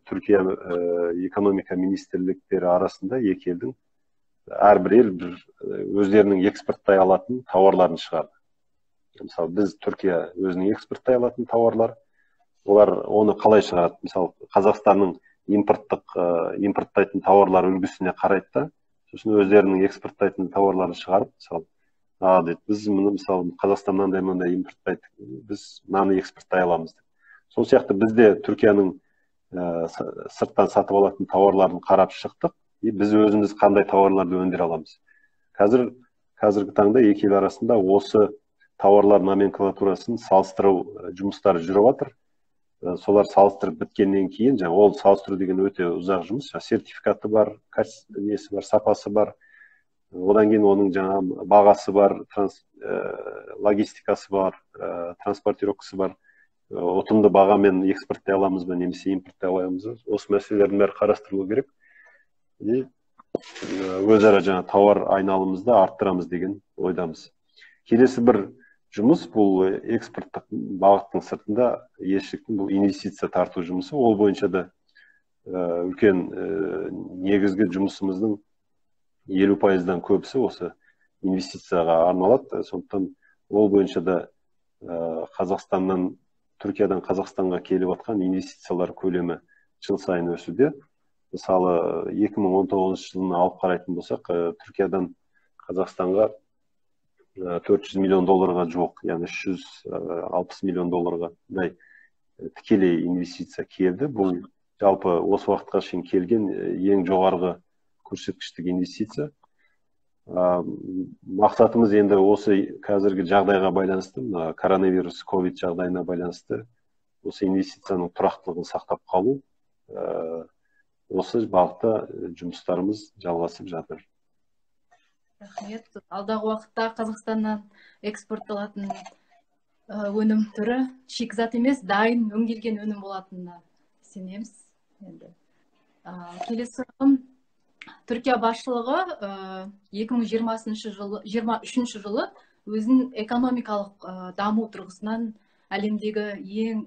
Түркия экономика министрліктері арасында екі елдің әрбір ел бір өздерінің экспорттай алатын тауарларын шығарды. Мысалы, біз Түркия өзінің экспорттай алатын тауарлар, олар оны қалай шығарады? Мысалы, Қазақстанның импорттайтын тауарлар үлгісіне қарайды да, сосын өздерінің экспорттайтын тауарларын шығарып, мысалы, дейді, біз мұны, мысалы, Қазақстан мынандай импорттайды, біз мынаны экспорттай аламыз деп. Сол сияқты біз де Түркияның сырттан сатып алатын тауарларын қарап шықтық, біз өзіміз қандай тауарларды өндіре аламыз. Қазіргі таңда екі ел арасында осы тауарлар номенклатурасын салыстыру жұмыстары жүріп жатыр. Солар салыстырып біткеннен кейін, жаңа ол салыстыру деген өте ұзақ жұмыс, сертификаты бар, несі бар, сапасы бар, одан кейін оның жаңа бағасы бар, логистикасы бар, транспортировкасы бар, ұтымды бағамен экспорттай аламыз ба, немесе импорттай аламыз ба, осы мәселелердің бәрі қарастырылу керек. Өзара жаңа тауар айналымызды арттырамыз деген ойдамыз. Келесі бір жұмыс бұл экспорттық бағыттың сыртында елшіліктің бұл инвестиция тарту жұмысы. Ол бойынша да үлкен негізгі жұмысымыздың 50%-дан көбісі осы инвестицияға арналады. Сондықтан ол бойынша да Қазақстаннан, Түркиядан Қазақстанға келіп жатқан инвестициялар көлемі жыл сайын өсуде. Мысалы, 2019 жылын алып қарайтын болсақ, Түркиядан Қазақстанға 400 миллион долларға жуық, яғни 360 миллион долларға тікелей инвестиция келді. Бұл жалпы осы уақытқа шейін келген ең жоғарғы көрсеткіштік инвестиция. Мақсатымыз енді осы қазіргі жағдайға байланысты, мына коронавирус, ковид жағдайына байланысты осы инвестицияның тұрақтылығын сақтап қалу, осы бағытта жұмыстарымыз жалғасып жатыр. Рахмет. Алдағы уақытта Қазақстаннан экспортталатын өнім түрі шикізат емес, дайын өңделген өнім болатынына сенеміз. Енді келесі сұрағым. Түркия басшылығы 2023 жылы өзін экономикалық даму тұрғысынан әлемдегі ең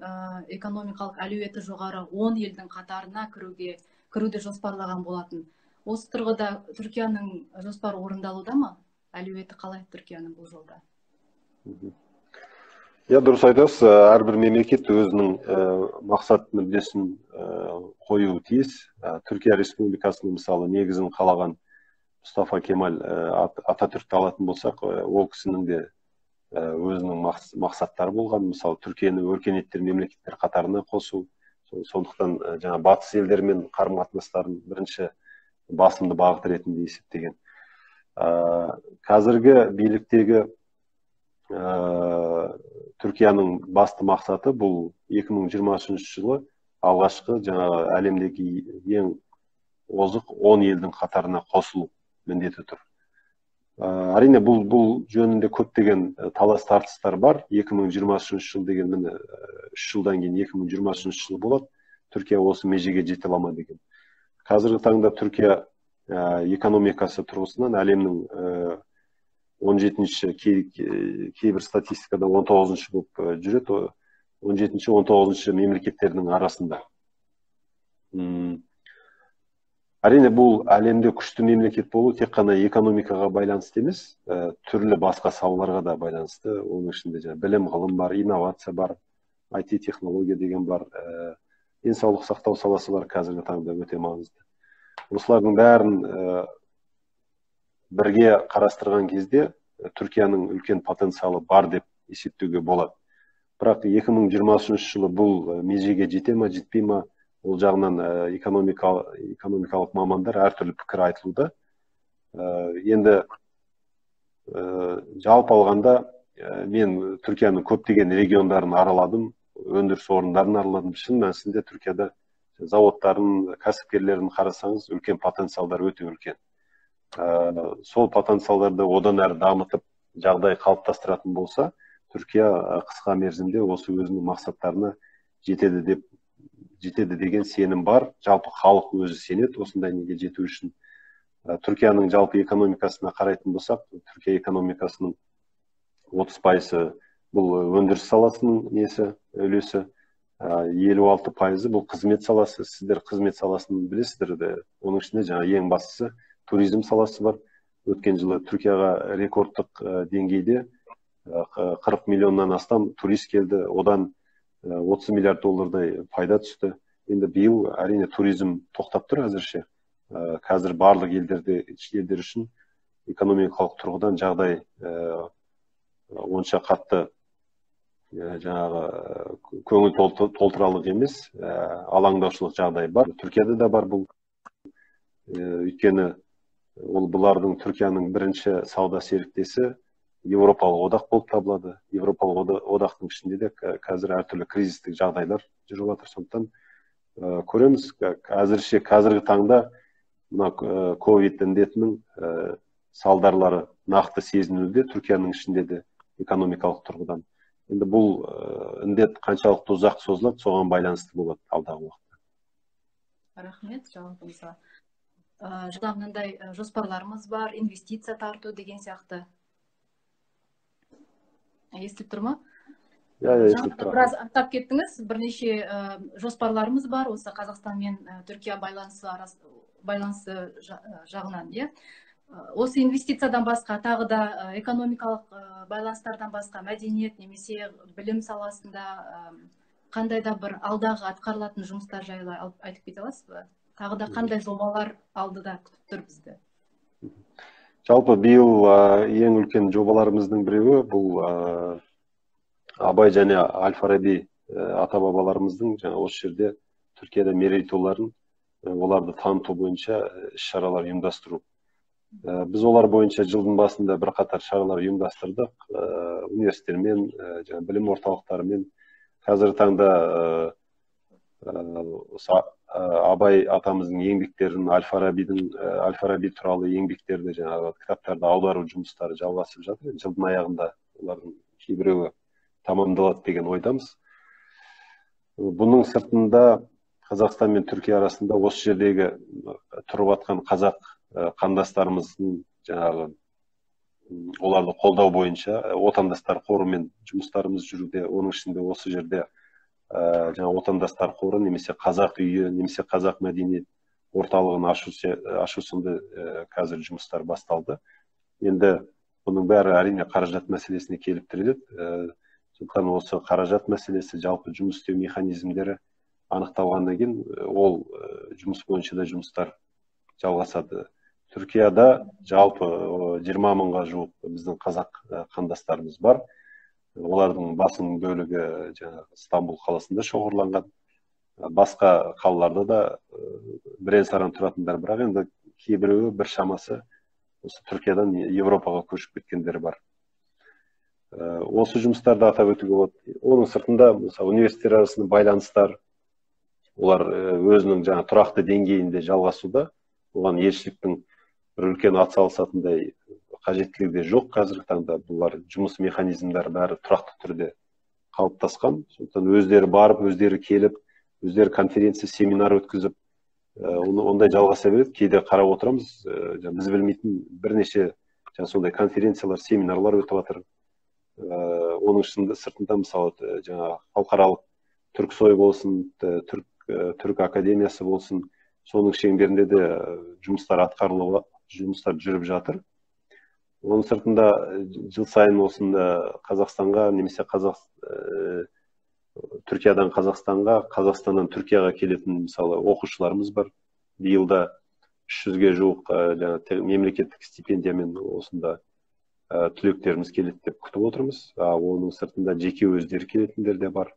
экономикалық әлеуеті жоғары 10 елдің қатарына кіруді жоспарлаған болатын. Осы тұрғыда Түркияның жоспары орындалуда ма? Әлеуеті қалай Түркияның бұл жолда? Иә, дұрыс айтасыз. Әрбір мемлекет өзінің мақсат мүддесін қоюы тиіс. Түркия Республикасының, мысалы, негізін қалаған Мұстафа Кемаль Ататүркті алатын болсақ, ол кісінің де өзінің мақсаттары болған. Мысалы, Түркияны өркениеттер мемлекеттер қатарына қосу. Сондықтан жаңа батыс елдерімен қарым қатынастарын бірінші басымды бағыт ретінде есептеген. Қазіргі биліктегі Түркияның басты мақсаты бұл 2023 жылы алғашқы жаңағы әлемдегі ең озық 10 елдің қатарына қосылу міндеті тұр. Әрине, бұл жөнінде көптеген талас тартыстар бар. 2023 жыл деген міне 3 жылдан кейін 2023 жыл болады. Түркия осы межеге жете ала ма деген. Қазіргі таңда Түркия экономикасы тұрғысынан әлемнің 17-ші, кейбір статистикада 19-шы болып жүреді, 17-ші, 19-шы мемлекеттердің арасында. Әрине, бұл әлемде күшті мемлекет болу тек қана экономикаға байланысты емес, түрлі басқа салаларға да байланысты. Оның ішінде жаңа білім, ғылым бар, инновация бар, IT технология деген бар, денсаулық сақтау саласы бар, қазіргі таңда өте маңызды. Осылардың бәрін бірге қарастырған кезде Түркияның үлкен потенциалы бар деп есептеуге болады. Бірақ 2023 жылы бұл межеге жете ма, жетпей ма, ол жағынан экономикалық мамандар әртүрлі пікір айтылуда. Енді жалпы алғанда мен Түркияның көптеген региондарын араладым, өндіріс орындарын араладым. Шын мәнісінде Түркияда заводтарын, кәсіпкерлерін қарасаңыз, үлкен потенциалдар өте үлкен. Сол потенциалдарды одан әрі дамытып, жағдай қалыптастыратын болса, Түркия қысқа мерзімде осы өзінің мақсаттарына жетеді деген сенім бар. Жалпы халық өзі сенеді осындай неге жету үшін. Түркияның жалпы экономикасына қарайтын болсақ, Түркия экономикасының 30% бұл өндіріс саласының несі, үлесі, 56% бұл қызмет саласы. Сіздер қызмет саласын білесіздер де, оның ішінде жаңа ең бастысы туризм саласы бар. Өткен жылы Түркияға рекордтық деңгейде 40 миллионнан астам турист келді, одан 30 миллиард доллардай пайда түсті. Енді биыл әрине туризм тоқтап тұр әзірше. Қазір барлық елдер үшін экономикалық тұрғыдан жағдай онша қатты жаңағы көңіл толтырарлық емес, алаңдаушылық жағдай бар. Түркияда да бар бұл. Өйткені ол бұлардың Түркияның бірінші сауда серіктесі Еуропалық одақ болып табылады. Еуропалық одақтың ішінде де қазір әртүрлі кризистік жағдайлар жүріп жатыр. Сондықтан көреміз, әзірше қазіргі таңда мына ковид індетінің салдарлары нақты сезінуде Түркияның ішінде де экономикалық тұрғыдан. Енді бұл індет қаншалықты ұзақ созылады, соған байланысты болады алдағы уақытта. Рахмет жауабыңызға. Жылда мынандай жоспарларымыз бар, инвестиция тарту деген сияқты. Естіліп тұр ма? Иә, естіліп тұр. Біраз атап кеттіңіз, бірнеше жоспарларымыз бар, осы Қазақстан мен Түркия байланысы жағынан, иә. Осы инвестициядан басқа, тағы да экономикалық байланыстардан басқа, мәдениет немесе білім саласында қандай да бір алдағы атқарылатын жұмыстар жайлы айтып кете аласыз ба? Тағы да қандай жобалар алдыда күтіп тұр бізді? Жалпы биыл ең үлкен жобаларымыздың біреуі бұл Абай және Әл-Фараби ата-бабаларымыздың жаңа осы жерде Түркияда мерейтойларын, оларды таныту бойынша іс-шаралар ұйымдастыру. Біз олар бойынша жылдың басында бірқатар шаралар ұйымдастырдық, университеттермен, жаңа білім орталықтарымен. Қазіргі таңда осы Абай атамыздың еңбектерін, Әл-Фараби туралы еңбектерді, жаңағы кітаптарды аудару жұмыстары жалғасып жатыр. Жылдың аяғында олардың кейбіреуі тамамдалады деген ойдамыз. Бұның сыртында Қазақстан мен Түркия арасында осы жердегі тұрып жатқан қазақ қандастарымыздың жаңағы оларды қолдау бойынша отандастар қорымен жұмыстарымыз жүруде. Оның ішінде осы жерде жаңа отандастар қоры немесе қазақ үйі немесе қазақ мәдениет орталығын ашу сынды қазір жұмыстар басталды. Енді бұның бәрі әрине қаражат мәселесіне келіп тіреледі. Сондықтан осы қаражат мәселесі, жалпы жұмыс істеу механизмдері анықталғаннан кейін ол жұмыс бойынша да жұмыстар жалғасады. Түркияда жалпы 20 мыңға жуық біздің қазақ қандастарымыз бар. Олардың басым бөлігі жаңағы Стамбул қаласында шоғырланған. Басқа қалаларда да бірен-саран тұратындар, бірақ енді кейбіреуі бір шамасы осы Түркиядан Европаға көшіп кеткендер бар. Осы жұмыстарды атап өтуге болады. Оның сыртында мысалы университеттер арасында байланыстар, олар өзінің жаңа тұрақты деңгейінде жалғасуда. Оған елшіліктің бір үлкен атсалысатындай қажеттілігі де жоқ қазіргі таңда. Бұлар жұмыс механизмдері бәрі тұрақты түрде қалыптасқан. Сондықтан өздері барып, өздері келіп, өздері конференция, семинар өткізіп, ондай жалғаса береді. Кейде қарап отырамыз, біз білмейтін бірнеше сондай конференциялар, семинарлар өтіп жатыр. Оның сыртында мысалы жаңағы халықаралық Түрксой болсын, Түрк академиясы болсын, соның шеңберінде де жұмыстар атқарылып, жұмыстар жүріп жатыр. Оның сыртында жыл сайын осында Қазақстанға немесе Түркиядан Қазақстанға, Қазақстаннан Түркияға келетін мысалы оқушыларымыз бар. Биыл да 300-ге жуық жаңа мемлекеттік стипендиямен осында түлектеріміз келеді деп күтіп отырмыз. Оның сыртында жеке өздері келетіндер де бар.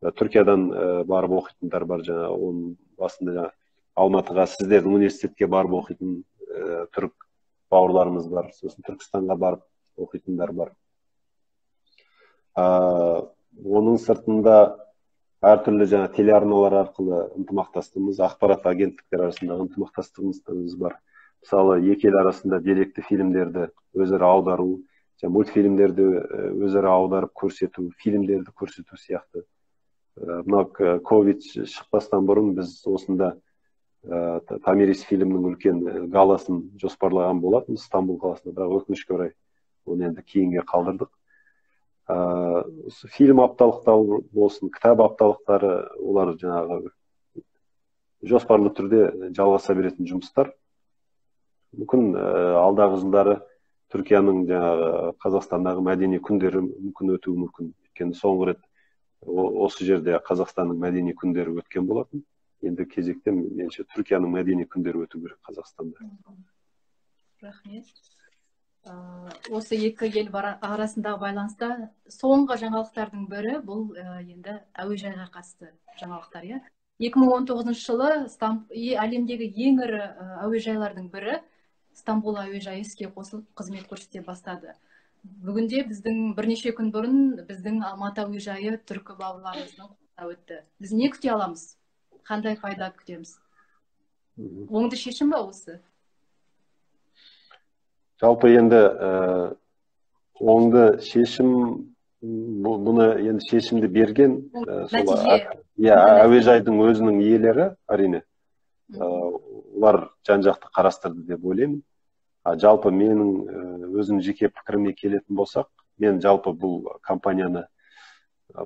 Түркиядан барып оқитындар бар. Жаңа оның басында жаңа Алматыға, сіздердің университетке барып оқитын түрік бауырларымыз бар. Сосын Түркістанға барып оқитындар бар. Оның сыртында әртүрлі жаңа телеарналар арқылы ынтымақтастығымыз, ақпарат агенттіктер арасындағы ынтымақтастығымыз бар. Мысалы, екі ел арасында деректі фильмдерді өзара аудару, жаңа мультфильмдерді өзара аударып көрсету, фильмдерді көрсету сияқты. Мынау ковид шықпастан бұрын біз осында Томирис фильмінің үлкен галасын жоспарлаған болатынбыз Стамбул қаласында, бірақ өкінішке орай оны енді кейінге қалдырдық. Фильм апталықтары болсын, кітап апталықтары, олар жаңағы жоспарлы түрде жалғаса беретін жұмыстар. Мүмкін алдағы жылдары Түркияның жаңағы Қазақстандағы мәдени күндері мүмкін өтуі мүмкін. Өйткені соңғы рет осы жерде Қазақстанның мәдени күндері өткен болатын. Енді кезекте меніңше Түркияның мәдени күндері өту керек Қазақстанда. Рахмет. Осы екі ел арасындағы байланыста соңғы жаңалықтардың бірі бұл енді әуежайға қатысты жаңалықтар, иә. 2019 жылы әлемдегі ең ірі әуежайлардың бірі Стамбул әуежайы іске қосылып қызмет көрсете бастады. Бүгінде біздің бірнеше күн бұрын біздің Алматы әуежайы түркі бауырларымыздың қолына өтті. Біз не күте аламыз? Қандай пайда күтеміз? Оңды шешім ба осы? Жалпы енді оңды шешім, бұны енді шешімді берген сол әуежайдың өзінің иелері, әрине, олар жан-жақты қарастырды деп ойлаймын. Жалпы менің өзім жеке пікіріме келетін болсақ, мен жалпы бұл компанияны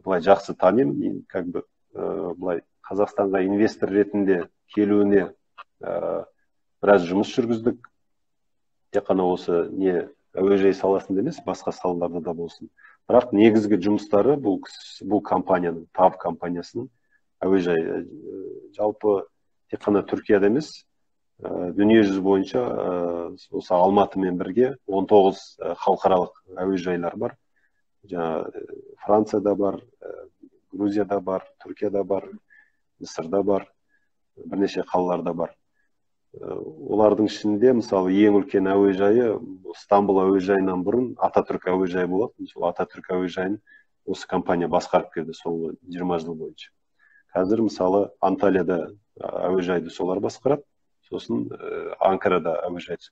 былай жақсы танимын, как бы былай Қазақстанға инвестор ретінде келуіне біраз жұмыс жүргіздік. Тек қана осы не әуежай саласында емес, басқа салаларда да болсын. Бірақ негізгі жұмыстары бұл компанияның, ТАВ компаниясының әуежай жалпы тек қана Түркияда емес, дүниежүзі бойынша осы Алматымен бірге 19 халықаралық әуежайлар бар. Жаңа Францияда бар, Грузияда бар, Түркияда бар, Мысырда бар, бірнеше қалаларда бар. Олардың ішінде мысалы ең үлкен әуежайы Стамбул әуежайынан бұрын Ататүрк әуежайы болатын. Сол Ататүрк әуежайын осы компания басқарып келді соңғы 20 жыл бойынша. Қазір мысалы Анталияда әуежайды солар басқарады, сосын Анкарада әуежайды.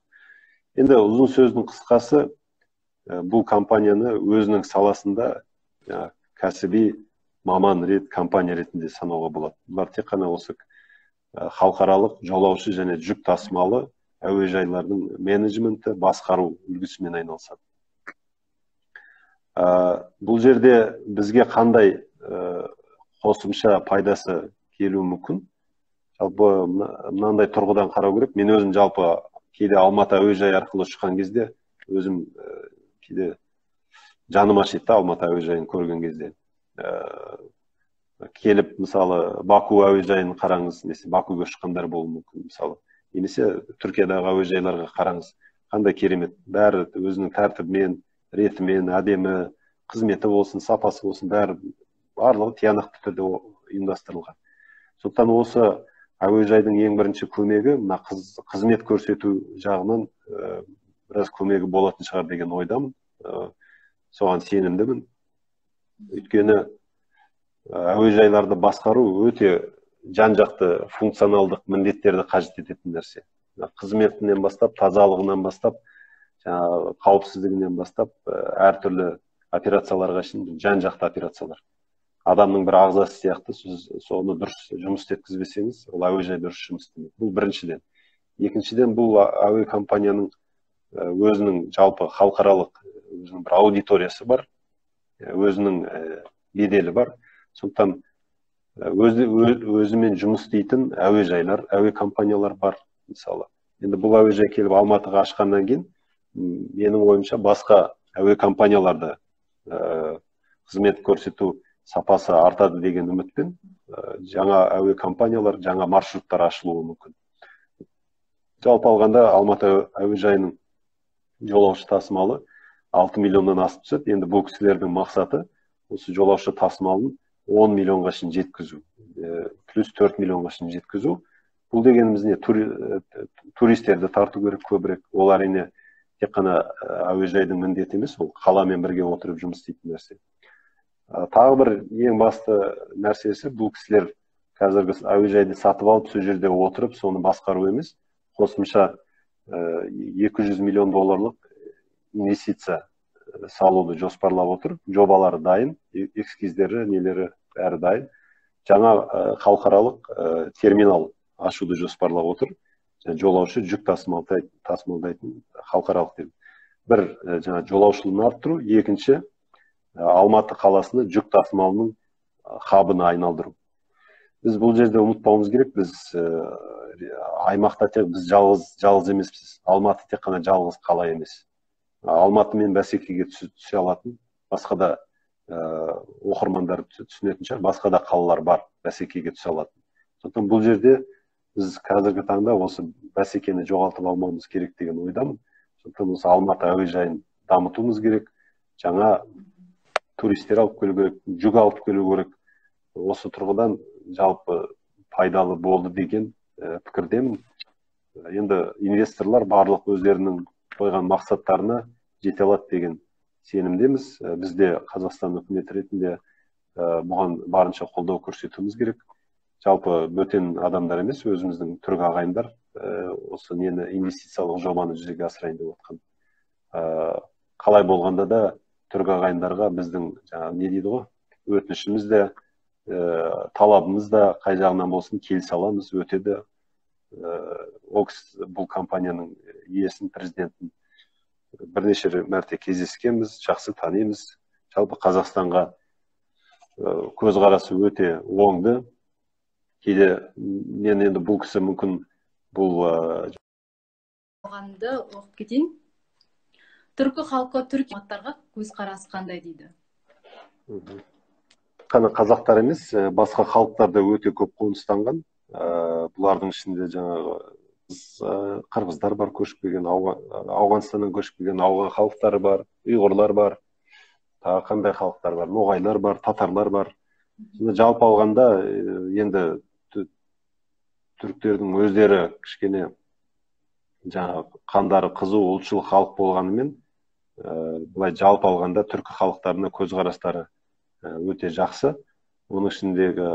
Енді ұзын сөздің қысқасы, бұл компанияны өзінің саласында кәсіби маман компания ретінде санауға болады. Бұлар тек қана осы халықаралық жолаушы және жүк тасымалы әуежайлардың менеджменті, басқару үлгісімен айналысады. Бұл жерде бізге қандай қосымша пайдасы келуі мүмкін? Жалпы мынандай тұрғыдан қарау керек. Мен өзім жалпы кейде Алматы әуежайы арқылы ұшқан кезде өзім кейде Жаным ашиды да Алматы әуежайын көрген кезде. Келіп, мысалы, Баку әуежайын қараңыз, немесе Бакуге ұшқандар болуы мүмкін, мысалы. Немесе Түркиядағы әуежайларға қараңыз. Қандай керемет, бәрі өзінің тәртібімен, ретімен, әдемі, қызметі болсын, сапасы болсын, бәрі барлығы тиянақты түрде ұйымдастырылған. Сондықтан осы әуежайдың ең бірінші көмегі мына қызмет көрсету жағынан біраз көмегі болатын шығар деген ойдамын. Соған сенімдімін. Өйткені әуежайларды басқару өте жан-жақты функционалдық міндеттерді қажет ететін нәрсе. Қызметінен бастап, тазалығынан бастап, жаңағы қауіпсіздігінен бастап, әртүрлі операцияларға шейін жан-жақты операциялар. Адамның бір ағзасы сияқты, сіз соны дұрыс жұмыс істеткізбесеңіз, ол әуежай дұрыс жұмыс істемейді. Бұл біріншіден. Екіншіден, бұл әуе компанияның өзінің жалпы халықаралық өзінің бір аудиториясы бар, өзінің беделі бар. Сондықтан өзімен жұмыс істейтін әуежайлар, әуе компаниялар бар, мысалы. Енді бұл әуежай келіп Алматыға ашқаннан кейін, менің ойымша, басқа әуе компанияларда қызмет көрсету сапасы артады деген үмітпен жаңа әуе компаниялар, жаңа маршруттар ашылуы мүмкін. Жалпы алғанда Алматы әуежайының жолаушы тасымалы 6 миллионнан асып түседі. Енді бұл кісілердің мақсаты осы жолаушы тасымалын 10 миллионға шейін жеткізу, плюс 4 миллионға шейін жеткізу. Бұл дегеніміз не? Туристерді тарту керек көбірек. Ол әрине тек қана әуежайдың міндеті емес, ол қаламен бірге отырып жұмыс істейтін нәрсе. Тағы бір ең басты нәрсесі, бұл кісілер қазіргі әуежайды сатып алып, сол жерде отырып, соны басқару емес, қосымша 200 миллион долларлық инвестиция салуды жоспарлап отыр. Жобалары дайын, эскиздері, нелері бәрі дайын. Жаңа халықаралық терминал ашуды жоспарлап отыр. Жолаушы жүк тасымалдайтын халықаралық терминал. Бір, жаңа жолаушылығын арттыру, екінші, Алматы қаласыны жүк тасымалының хабына айналдыру. Біз бұл жерде ұмытпауымыз керек, біз аймақта тек біз жалғыз емеспіз. Алматы тек қана жалғыз қала емес. Алматымен бәсекеге түсе алатын басқа да оқырмандар түсінетін шығар, басқа да қалалар бар бәсекеге түсе алатын. Сондықтан бұл жерде біз қазіргі таңда осы бәсекені жоғалтып алмауымыз керек деген ойдамын. Сондықтан осы Алматы әуежайын дамытуымыз керек, жаңа туристер алып келу керек, жүк алып келу керек. Осы тұрғыдан жалпы пайдалы болды деген пікірдемін. Енді инвесторлар барлық өздерінің қойған мақсаттарына жете алады деген сенімдеміз. Біз де Қазақстан үкіметі ретінде бұған барынша қолдау көрсетуіміз керек. Жалпы бөтен адамдар емес, өзіміздің түрік ағайындар осы нені инвестициялық жобаны жүзеге асырайын деп отқан. Қалай болғанда да түрік ағайындарға біздің жаңағы не дейді ғой, өтінішіміз де, талабымыз да қай жағынан болсын келісе аламыз, өтеді. Ол кісі, бұл компанияның иесін, президентін бірнеше мәрте кездескенбіз, жақсы танимыз. Жалпы Қазақстанға көзқарасы өте оңды. Кейде мен енді бұл кісі мүмкін бұл Оғанды оқып кетейін. Түркі халқы түркі азаматтарға көзқарасы қандай дейді? Қана қазақтар емес, басқа халықтар да өте көп қоныстанған. Бұлардың ішінде жаңағы қырғыздар бар көшіп келген, Ауғанстаннан көшіп келген ауған халықтары бар, ұйғырлар бар, тағы қандай халықтар бар, ноғайлар бар, татарлар бар. Сонда жалпы алғанда енді түріктердің өздері кішкене жаңағы қандары қызу ұлтшыл халық болғанымен, былай жалпы алғанда түркі халықтарына көзқарастары өте жақсы. Оның ішіндегі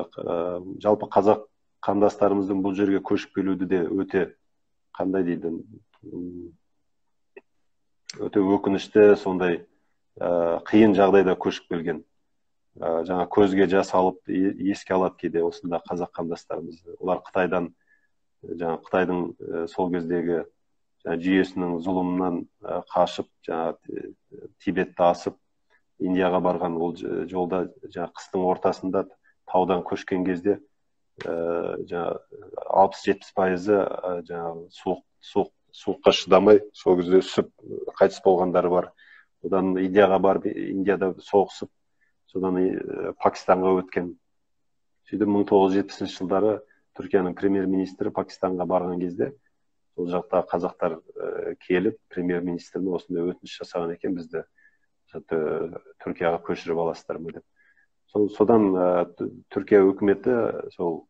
жалпы қазақ қандастарымыздың бұл жерге көшіп келуді де өте қандай дейді, өте өкінішті, сондай қиын жағдайда көшіп келген. Жаңа көзге жас алып еске алады кейде осында қазақ қандастарымызды. Олар Қытайдан, жаңа Қытайдың сол кездегі жаңа жүйесінің зұлымынан қашып, жаңа Тибетті асып Индияға барған ол жолда жаңа қыстың ортасында таудан көшкен кезде жаңа 60-70% жаңа суыққа шыдамай сол кезде үсіп қайтыс болғандары бар. Одан Индияға барып, Индияда соғысып, содан Пакистанға өткен. Сөйтіп 1970 жылдары Түркияның премьер-министрі Пакистанға барған кезде сол жақта қазақтар келіп премьер-министріне осындай өтініш жасаған екен, бізді Түркияға көшіріп аласыздар ма деп. Содан Түркия үкіметі сол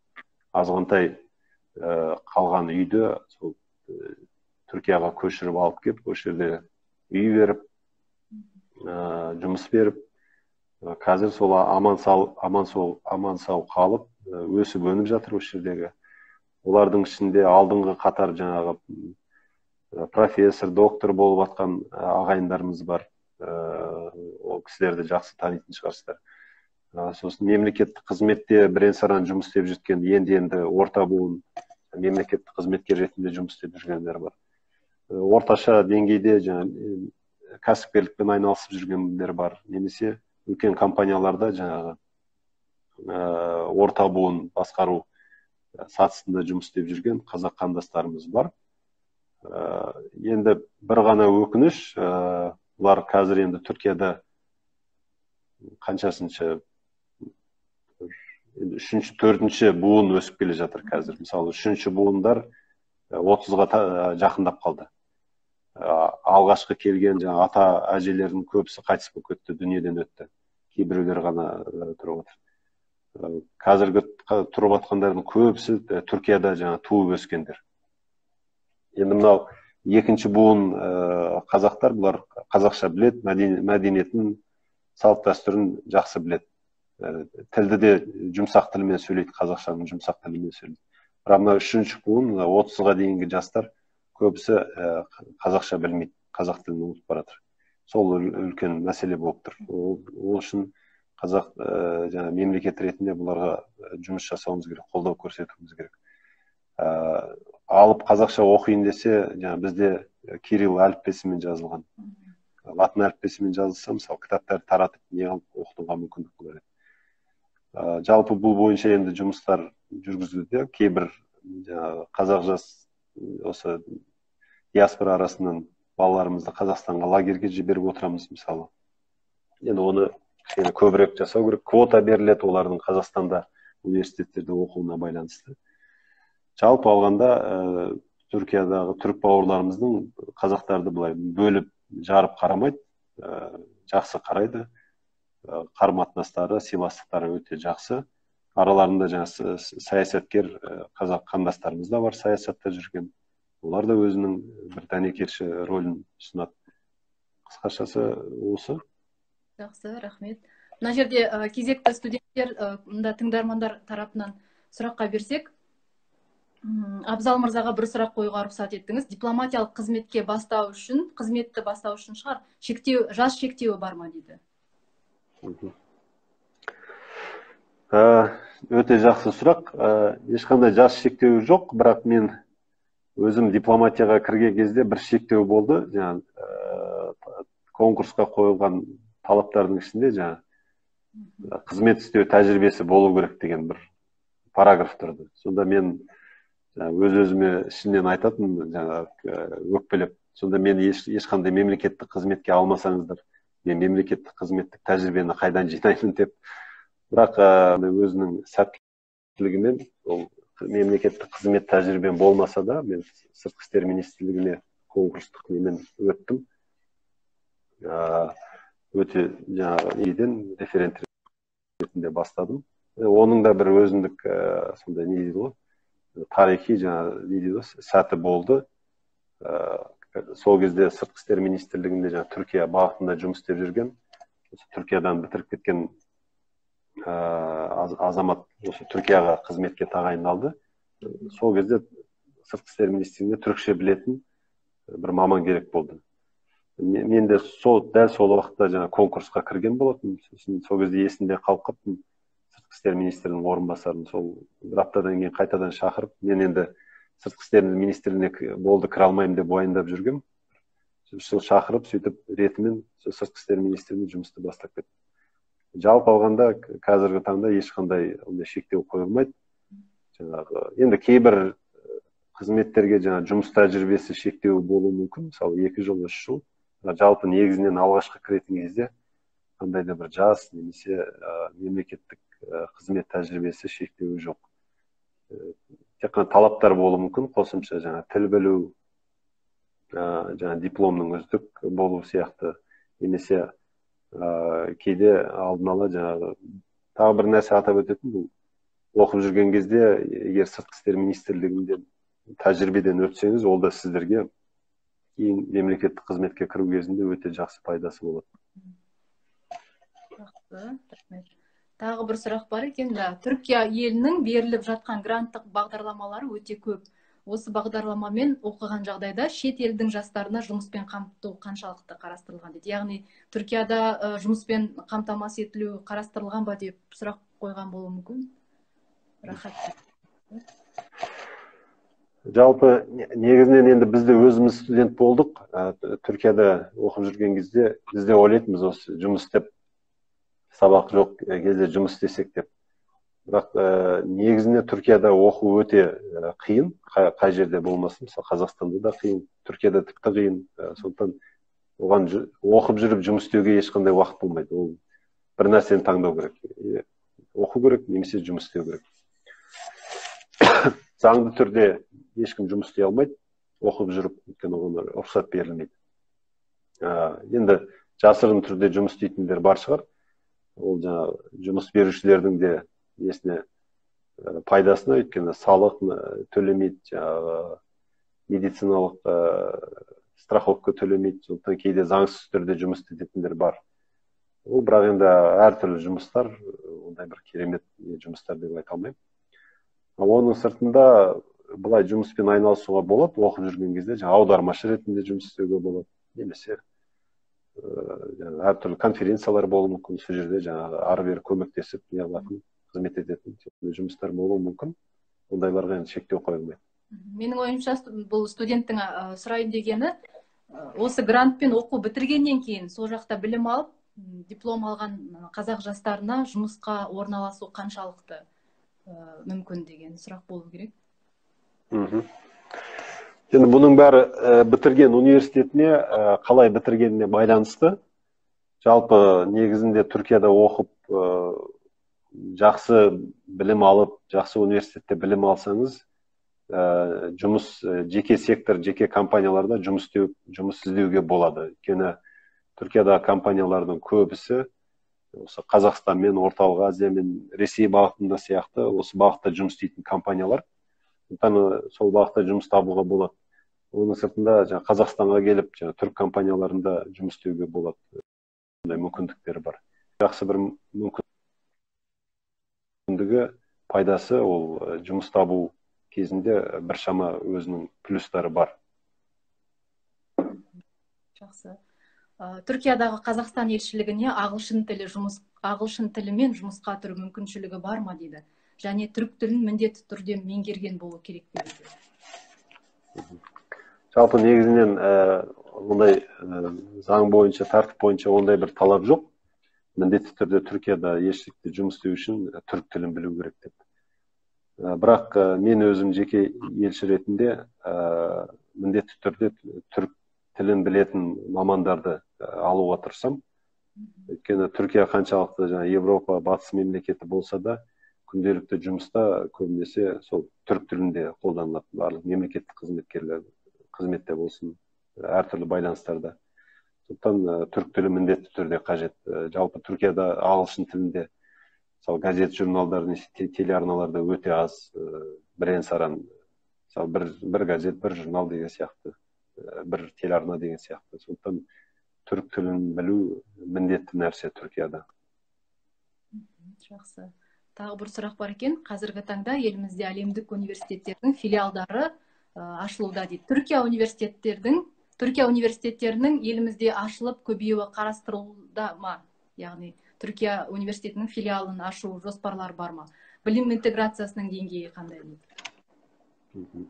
азғантай қалған үйді сол Түркияға көшіріп алып келіп, осы жерде үй беріп, жұмыс беріп, қазір сол аман сау қалып, өсіп өніп жатыр осы жердегі. Олардың ішінде алдыңғы қатар жаңағы профессор, доктор болып атқан ағайындарымыз бар. Ол кісілерді жақсы танитын шығарсыздар. Сосын мемлекеттік қызметте бірен-саран жұмыс істеп жүрген, енді орта буын мемлекеттік қызметкер ретінде жұмыс істеп жүргендер бар. Орташа деңгейде жаңа кәсіпкерлікпен айналысып жүргендер бар, немесе үлкен компанияларда жаңағы орта буын басқару сатысында жұмыс істеп жүрген қазақ қандастарымыз бар. Енді бір ғана өкініш, бұлар қазір енді Түркияда қаншасыншы, енді үшінші, төртінші буын өсіп келе жатыр қазір. Мысалы, үшінші буындар 30-ға жақындап қалды. Алғашқы келген жаңа ата әжелердің көбісі қайтыс болып кетті, дүниеден өтті. Кейбіреулер ғана тұрып отыр. Қазіргі тұрып жатқандардың көбісі Түркияда жаңа туып өскендер. Енді мынау екінші буын қазақтар, бұлар қазақша біледі, мәдениетін, салт дәстүрін жақсы біледі. Тілді де жұмсақ тілмен сөйлейді, қазақшаның жұмсақ тілімен сөйлейді. Бірақ мына үшінші буын, 30-ға дейінгі жастар көбісі қазақша білмейді, қазақ тілін ұмытып бара жатыр. Сол үлкен мәселе болып тұр. Ол үшін қазақ жаңа мемлекет ретінде бұларға жұмыс жасауымыз керек, қолдау көрсетуіміз керек. Алып қазақша оқиын десе, жаңа бізде кирилл әліппесімен жазылған, латын әліппесімен жазылса, мысалы, кітаптарды таратып не қылып оқытуға мүмкіндік болар еді. Жалпы бұл бойынша енді жұмыстар жүргізілуде. Кейбір жаңағы қазақ жас осы диаспора арасынан балаларымызды Қазақстанға лагерьге жіберіп отырамыз, мысалы. Енді оны кішкене көбірек жасау керек. Квота беріледі олардың Қазақстанда университеттерде оқуына байланысты. Жалпы алғанда Түркиядағы түрік бауырларымыздың қазақтарды былай бөліп жарып қарамайды, жақсы қарайды. Қарым-қатынастары, сыйластықтары өте жақсы. Араларында жаңа саясаткер қазақ қандастарымыз да бар, саясатта жүрген. Олар да өзінің бір дәнекерші рөлін ұсынады. Қысқашасы осы. Жақсы, рахмет. Мына жерде кезекті студенттер, мында тыңдармандар тарапынан сұраққа берсек. Абзал мырзаға бір сұрақ қоюға рұқсат еттіңіз. Дипломатиялық қызметке бастау үшін, қызметті бастау үшін шығар, шектеу, жас шектеуі бар ма дейді? Өте жақсы сұрақ. Ешқандай жас шектеуі жоқ, бірақ мен өзім дипломатияға кірген кезде бір шектеу болды. Жаңа конкурсқа қойылған талаптардың ішінде жаңа қызмет істеу тәжірибесі болу керек деген бір параграф тұрды. Сонда мен өз-өзіме ішімнен айтатын, жаңа өкпелеп, сонда мен ешқандай мемлекеттік қызметке алмасаңыздар, мен мемлекеттік қызметтік тәжірибені қайдан жинаймын деп. Бірақ өзінің сәттілігімен ол мемлекеттік қызмет тәжірибем болмаса да, мен Сыртқы істер министрлігіне конкурстық немен өттім. Өте жаңағы неден референт ретінде бастадым. Оның да бір өзіндік сондай не дейді ғой, тарихи жаңа не дейді ғой, сәті болды. Сол кезде Сыртқы істер министрлігінде жаңа Түркия бағытында жұмыс істеп жүрген, осы Түркиядан бітіріп кеткен азамат осы Түркияға қызметке тағайындалды. Сол кезде Сыртқы істер министрлігінде түрікше білетін бір маман керек болды. Мен де дәл сол уақытта жаңа конкурсқа кірген болатынмын. Сосын сол кезде есімде қалып қалыппын, Сыртқы істер министрінің орынбасарын сол бір аптадан кейін қайтадан шақырып, мен енді Сыртқы істер министрлігіне болды кіре алмаймын деп уайымдап жүргем. Сол шақырып, сөйтіп ретімен Сыртқы істер министрлігіне жұмысты бастап кеттім. Жалпы алғанда қазіргі таңда ешқандай ондай шектеу қойылмайды. Жаңағы енді кейбір қызметтерге жаңа жұмыс тәжірибесі шектеуі болуы мүмкін, мысалы 2 жыл, 3 жыл. Жалпы негізінен алғашқы кіретін кезде қандай да бір жас немесе мемлекеттік қызмет тәжірибесі шектеуі жоқ. Тек қана талаптар болуы мүмкін, қосымша жаңа тіл білу, жаңа дипломның үздік болу сияқты, немесе кейде алдын ала жаңағы тағы бір нәрсе атап өтетін, бұл оқып жүрген кезде егер сыртқы істер министрлігінде тәжірибеден өтсеңіз, ол да сіздерге кейін мемлекеттік қызметке кіру кезінде өте жақсы пайдасы болады. Жақсы, рахмет. Тағы бір сұрақ бар екен да. Түркия елінің беріліп жатқан гранттық бағдарламалары өте көп. Осы бағдарламамен оқыған жағдайда шет елдің жастарына жұмыспен қамту қаншалықты қарастырылған дейді. Яғни Түркияда жұмыспен қамтамасыз етілу қарастырылған ба деп сұрақ қойған болуы мүмкін. Рахат. Жалпы негізінен енді біз де өзіміз студент болдық. Түркияда оқып жүрген кезде біз де ойлайтынбыз, осы жұмыс істеп, сабақ жоқ кезде жұмыс істесек деп. Бірақ негізінде Түркияда оқу өте қиын, қай жерде болмасын, мысалы Қазақстанда да қиын, Түркияда тіпті қиын. Сондықтан оған оқып жүріп жұмыс істеуге ешқандай уақыт болмайды. Ол бір нәрсені таңдау керек. Оқу керек немесе жұмыс істеу керек. Заңды түрде ешкім жұмыс істей алмайды, оқып жүріп, өйткені оған рұқсат берілмейді. Енді жасырын түрде жұмыс істейтіндер бар шығар. Ол жаңағы жұмыс берушілердің де несіне пайдасына, өйткені салық төлемейді, жаңағы медициналық страховка төлемейді, сондықтан кейде заңсыз түрде жұмыс істететіндер бар. Ол бірақ енді әртүрлі жұмыстар, ондай бір керемет жұмыстар деп айта алмаймын. Оның сыртында былай жұмыспен айналысуға болады, оқып жүрген кезде жаңа аудармашы ретінде жұмыс істеуге болады, немесе әртүрлі конференциялар болуы мүмкін, сол жерде жаңағы ары-бері көмектесіп не қылатын, қызмет ететін жұмыстар болуы мүмкін. Ондайларға енді шектеу қойылмайды. Менің ойымша, бұл студенттің сұрайын дегені, осы грантпен оқу бітіргеннен кейін сол жақта білім алып, диплом алған қазақ жастарына жұмысқа орналасу қаншалықты мүмкін деген сұрақ болу керек. Енді бұның бәрі бітірген университетіне, қалай бітіргеніне байланысты. Жалпы негізінде Түркияда оқып, жақсы білім алып, жақсы университетте білім алсаңыз, жұмыс жеке сектор, жеке компанияларда жұмыс істеу, жұмыс іздеуге болады. Өйткені Түркиядағы компаниялардың көбісі осы Қазақстан мен Орталық Азия мен Ресей бағытында сияқты осы бағытта жұмыс істейтін компаниялар. Сондықтан сол бағытта жұмыс табуға болады. Оның сыртында жаңа Қазақстанға келіп, жаңа түрік компанияларында жұмыс істеуге болады. Ондай мүмкіндіктері бар. Жақсы бір мүмкіндігі, пайдасы ол жұмыс табу кезінде біршама өзінің плюстары бар. Жақсы. Түркиядағы Қазақстан елшілігіне ағылшын тілімен жұмысқа тұру мүмкіншілігі бар ма дейді. Және түрік тілін міндетті түрде меңгерген болу керек пе дейді. Жалпы негізінен ондай заң бойынша, тәртіп бойынша ондай бір талап жоқ. Міндетті түрде Түркияда елшілікте жұмыс істеу үшін түрік тілін білу керек деп. Бірақ мен өзім жеке елші ретінде міндетті түрде түрік тілін білетін мамандарды алуға тырысамын. Өйткені Түркия қаншалықты жаңа Европа батыс мемлекеті болса да, күнделікті жұмыста көбінесе сол түрік тілінде қолданылады, барлық мемлекеттік қызметкерлер қызметте болсын, әртүрлі байланыстарда. Сондықтан түрік тілі міндетті түрде қажет. Жалпы Түркияда ағылшын тілінде, мысалы, газет, журналдар, телеарналарда өте аз, бірен-саран, мысалы, бір газет, бір журнал деген сияқты, бір телеарна деген сияқты. Сондықтан түрік тілін білу міндетті нәрсе Түркияда. Жақсы. Тағы бір сұрақ бар екен. Қазіргі таңда елімізде әлемдік университеттердің филиалдары ашылуда дейді. Түркия университеттерінің елімізде ашылып көбеюі қарастырылуда ма? Яғни Түркия университетінің филиалын ашу жоспарлары бар ма? Білім интеграциясының деңгейі қандай дейді?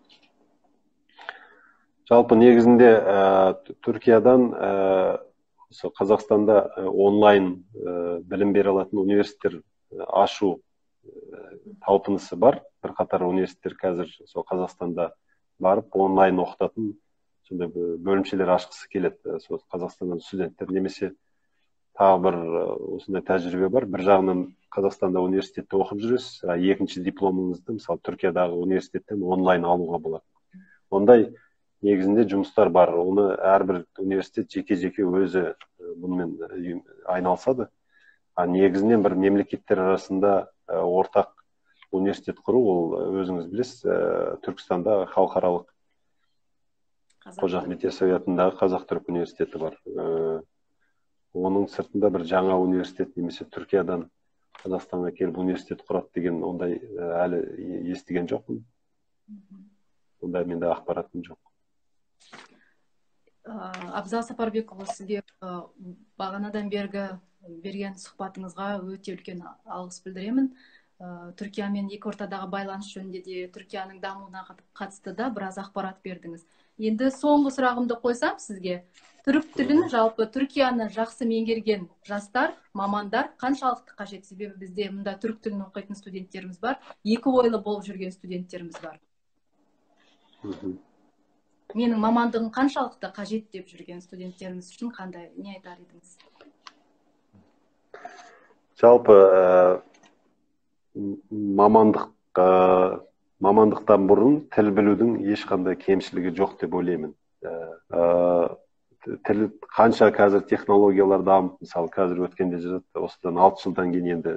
Жалпы негізінде Түркиядан Қазақстанда онлайн білім бере алатын университеттер ашу талпынысы бар. Бірқатар университеттер қазір сол Қазақстанда барып онлайн оқытатын Сондай бөлімшелер ашқысы келеді сол Қазақстаннан студенттер. Немесе тағы бір осындай тәжірибе бар. Бір жағынан Қазақстанда университетте оқып жүресіз, екінші дипломыңызды мысалы Түркиядағы университеттен онлайн алуға болады. Ондай негізінде жұмыстар бар. Оны әрбір университет жеке-жеке өзі бұнымен айналысады. А негізінен бір мемлекеттер арасында ортақ университет құру, ол өзіңіз білесіз, Түркістанда халықаралық Қожа Ахмет Яссауи атындағы Қазақ-Түрік университеті бар. Оның сыртында бір жаңа университет немесе Түркиядан Қазақстанға келіп университет құрады деген ондай әлі естіген жоқпын. Ондай менде ақпаратым жоқ. Абзал Сапарбекұлы, сізге бағанадан бергі берген сұхбатыңызға өте үлкен алғыс білдіремін. Түркиямен екі ортадағы байланыс жөнінде де, Түркияның дамуына қатысты да біраз ақпарат бердіңіз. Енді соңғы сұрағымды қойсам сізге, түрік тілін, жалпы Түркияны жақсы меңгерген жастар, мамандар қаншалықты қажет? Себебі бізде мында түрік тілін оқитын студенттеріміз бар, екі ойлы болып жүрген студенттеріміз бар. Менің мамандығым қаншалықты қажет деп жүрген студенттеріміз үшін қандай, не айтар едіңіз? Жалпы мамандықтан бұрын тіл білудің ешқандай кемшілігі жоқ деп ойлаймын. Тіл қанша қазір технологиялар дамып, мысалы қазір өткенде жазады, осыдан 6 жылдан кейін енді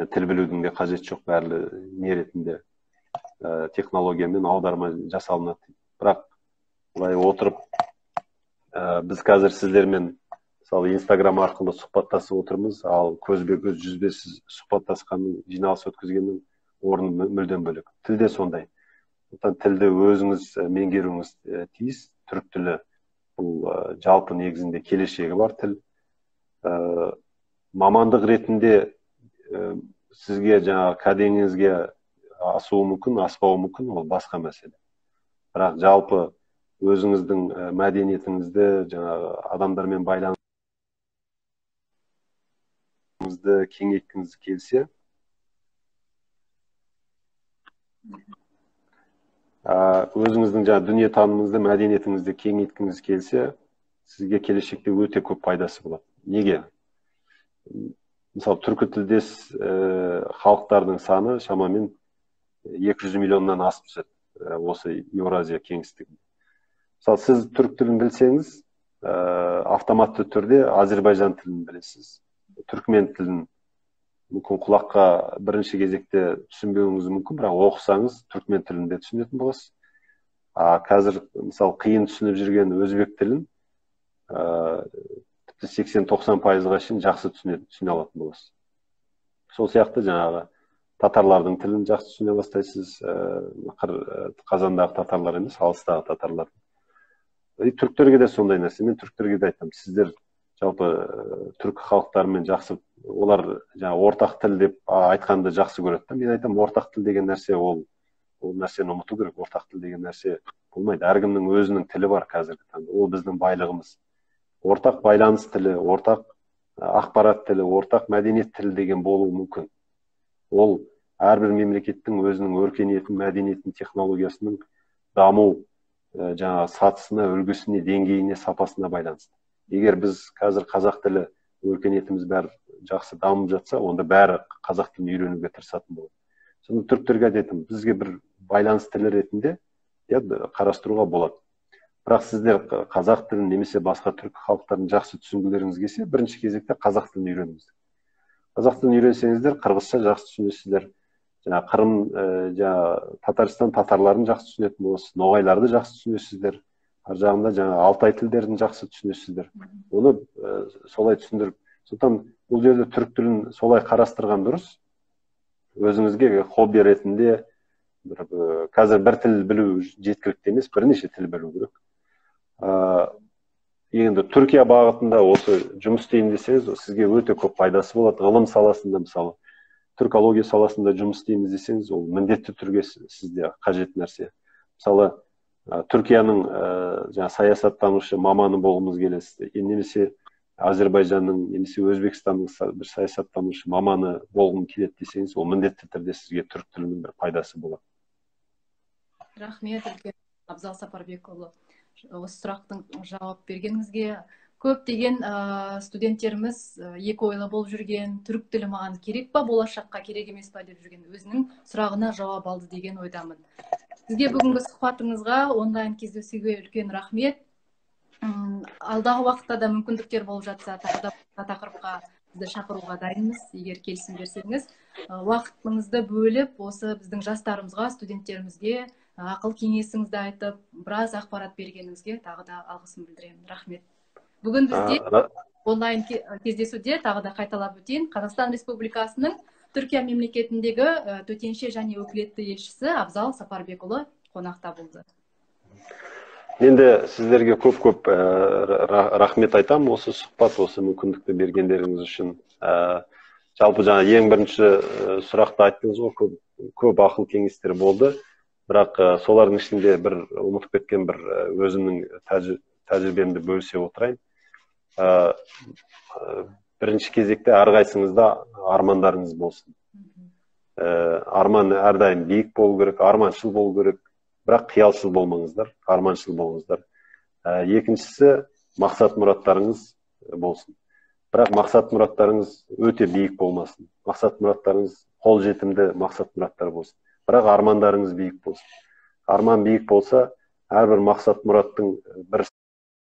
тіл білудің де қажеті жоқ, бәрі не ретінде технологиямен аударма жасалынады. Бірақ былай отырып, біз қазір сіздермен мысалы Инстаграм арқылы сұхбаттасып отырмыз, ал көзбе-көз, жүзбе-жүз сұхбаттасқанның, жиналыс өткізгеннің орны мүлдем бөлек. Тіл де сондай. Сондықтан тілді өзіңіз меңгеруіңіз тиіс. Түрік тілі бұл жалпы негізінде келешегі бар тіл. Мамандық ретінде сізге жаңағы кәдеңізге асуы мүмкін, аспауы мүмкін, ол басқа мәселе. Бірақ жалпы өзіңіздің мәдениетіңізді, жаңағы адамдармен байланысыңызды кеңейткіңіз келсе, өзіңіздің жаңа дүниетанымыңызды, мәдениетіңізді кеңейткіңіз келсе, сізге келешекте өте көп пайдасы болады. Неге? Мысалы, түркі тілдес халықтардың саны шамамен 200 миллионнан асып түседі осы Еуразия кеңістігінде. Мысалы, сіз түрік тілін білсеңіз, автоматты түрде азербайжан тілін білесіз, түркмен тілін мүмкін құлаққа бірінші кезекте түсінбеуіңіз мүмкін, бірақ оқысаңыз түркмен тілін де түсінетін боласыз. А қазір мысалы қиын түсініп жүрген өзбек тілін тіпті 80-90%-ға шейін жақсы түсіне алатын боласыз. Сол сияқты жаңағы татарлардың тілін жақсы түсіне бастайсыз, Қазандағы татарлар емес, алыстағы татарлар. Түріктерге де сондай нәрсе. Мен түріктерге де айтамын, сіздер жалпы түркі халықтарымен жақсы, олар жаңа ортақ тіл деп айтқанды жақсы көреді. Мен айтамын, ортақ тіл деген нәрсе, ол нәрсені ұмыту керек. Ортақ тіл деген нәрсе болмайды. Әркімнің өзінің тілі бар қазіргі таңда. Ол біздің байлығымыз. Ортақ байланыс тілі, ортақ ақпарат тілі, ортақ мәдениет тілі деген болуы мүмкін. Ол әрбір мемлекеттің өзінің өркениетін, мәдениетін, технологиясының даму жаңа сатысына, үлгісіне, деңгейіне, сапасына байланысты. Егер біз қазір қазақ тілі өркениетіміз бәрі жақсы дамып жатса, онда бәрі қазақ тілін үйренуге тырысатын болады. Сонда түріктерге айтатыным, бізге бір байланыс тілі ретінде қарастыруға болады. Бірақ сіздер қазақ тілін немесе басқа түркі халықтарын жақсы түсінгілеріңіз келсе, бірінші кезекте қазақ тілін үйреніңіздер. Қазақ тілін үйренсеңіздер, қырғызша жақсы түсінесіздер, жаңа Қырым, жаңа Татарстан татарларын жақсы түсінетін боласыз, ноғайларды жақсы түсінесіздер, ар жағында жаңа алтай тілдерін жақсы түсінесіздер. Оны солай түсіндіріп, сондықтан бұл жерде түрік тілін солай қарастырған дұрыс. Өзіңізге хобби ретінде бір, қазір бір тіл білу жеткілікті емес, бірнеше тіл білу керек. Енді Түркия бағытында осы жұмыс істейін десеңіз, сізге өте көп пайдасы болады. Ғылым саласында, мысалы, түркология саласында жұмыс істейміз десеңіз, ол міндетті түрде сізде қажет нәрсе. Мысалы, Түркияның жаңа саясаттанушы маманы болғымыз келесі, немесе Әзербайжанның, немесе Өзбекстанның бір саясаттанушы маманы болғым келеді десеңіз, ол міндетті түрде сізге түрік тілінің бір пайдасы болады. Рахмет үлкен, Абзал Сапарбекұлы. Осы сұрақтың жауап бергеніңізге. Көптеген студенттеріміз екі ойлы болып жүрген, түрік тілі маған керек па, болашаққа керек емес па деп жүрген, өзінің сұрағына жауап алды деген ойдамын. Сізге бүгінгі сұхбатыңызға, онлайн кездесуге үлкен рахмет. Алдағы уақытта да мүмкіндіктер болып жатса, тағы да тақырыпқа сізді шақыруға дайынбыз, егер келісім берсеңіз. Уақытыңызды бөліп, осы біздің жастарымызға, студенттерімізге ақыл кеңесіңізді айтып, біраз ақпарат бергеніңізге тағы да алғысымды білдіремін. Рахмет. Бүгін бізде онлайн кездесуде, тағы да қайталап өтейін, Қазақстан Республикасының Түркия мемлекетіндегі төтенше және өкілетті елшісі Абзал Сапарбекұлы қонақта болды. Мен де сіздерге көп-көп рахмет айтамын осы сұхбат, осы мүмкіндікті бергендеріңіз үшін. Жалпы жаңа ең бірінші сұрақты айттыңыз ғой, көп, көп ақыл кеңестер болды. Бірақ солардың ішінде бір ұмытып кеткен бір өзімнің тәжірибемді бөлісе отырайын. Бірінші кезекте әрқайсыңызда армандарыңыз болсын. Арман әрдайым биік болу керек, арманшыл болу керек, бірақ қиялшыл болмаңыздар, арманшыл болыңыздар. Екіншісі, мақсат мұраттарыңыз болсын. Бірақ мақсат мұраттарыңыз өте биік болмасын. Мақсат мұраттарыңыз қолжетімді мақсат мұраттар болсын. Бірақ армандарыңыз биік болсын. Арман биік болса, әрбір мақсат мұраттың бір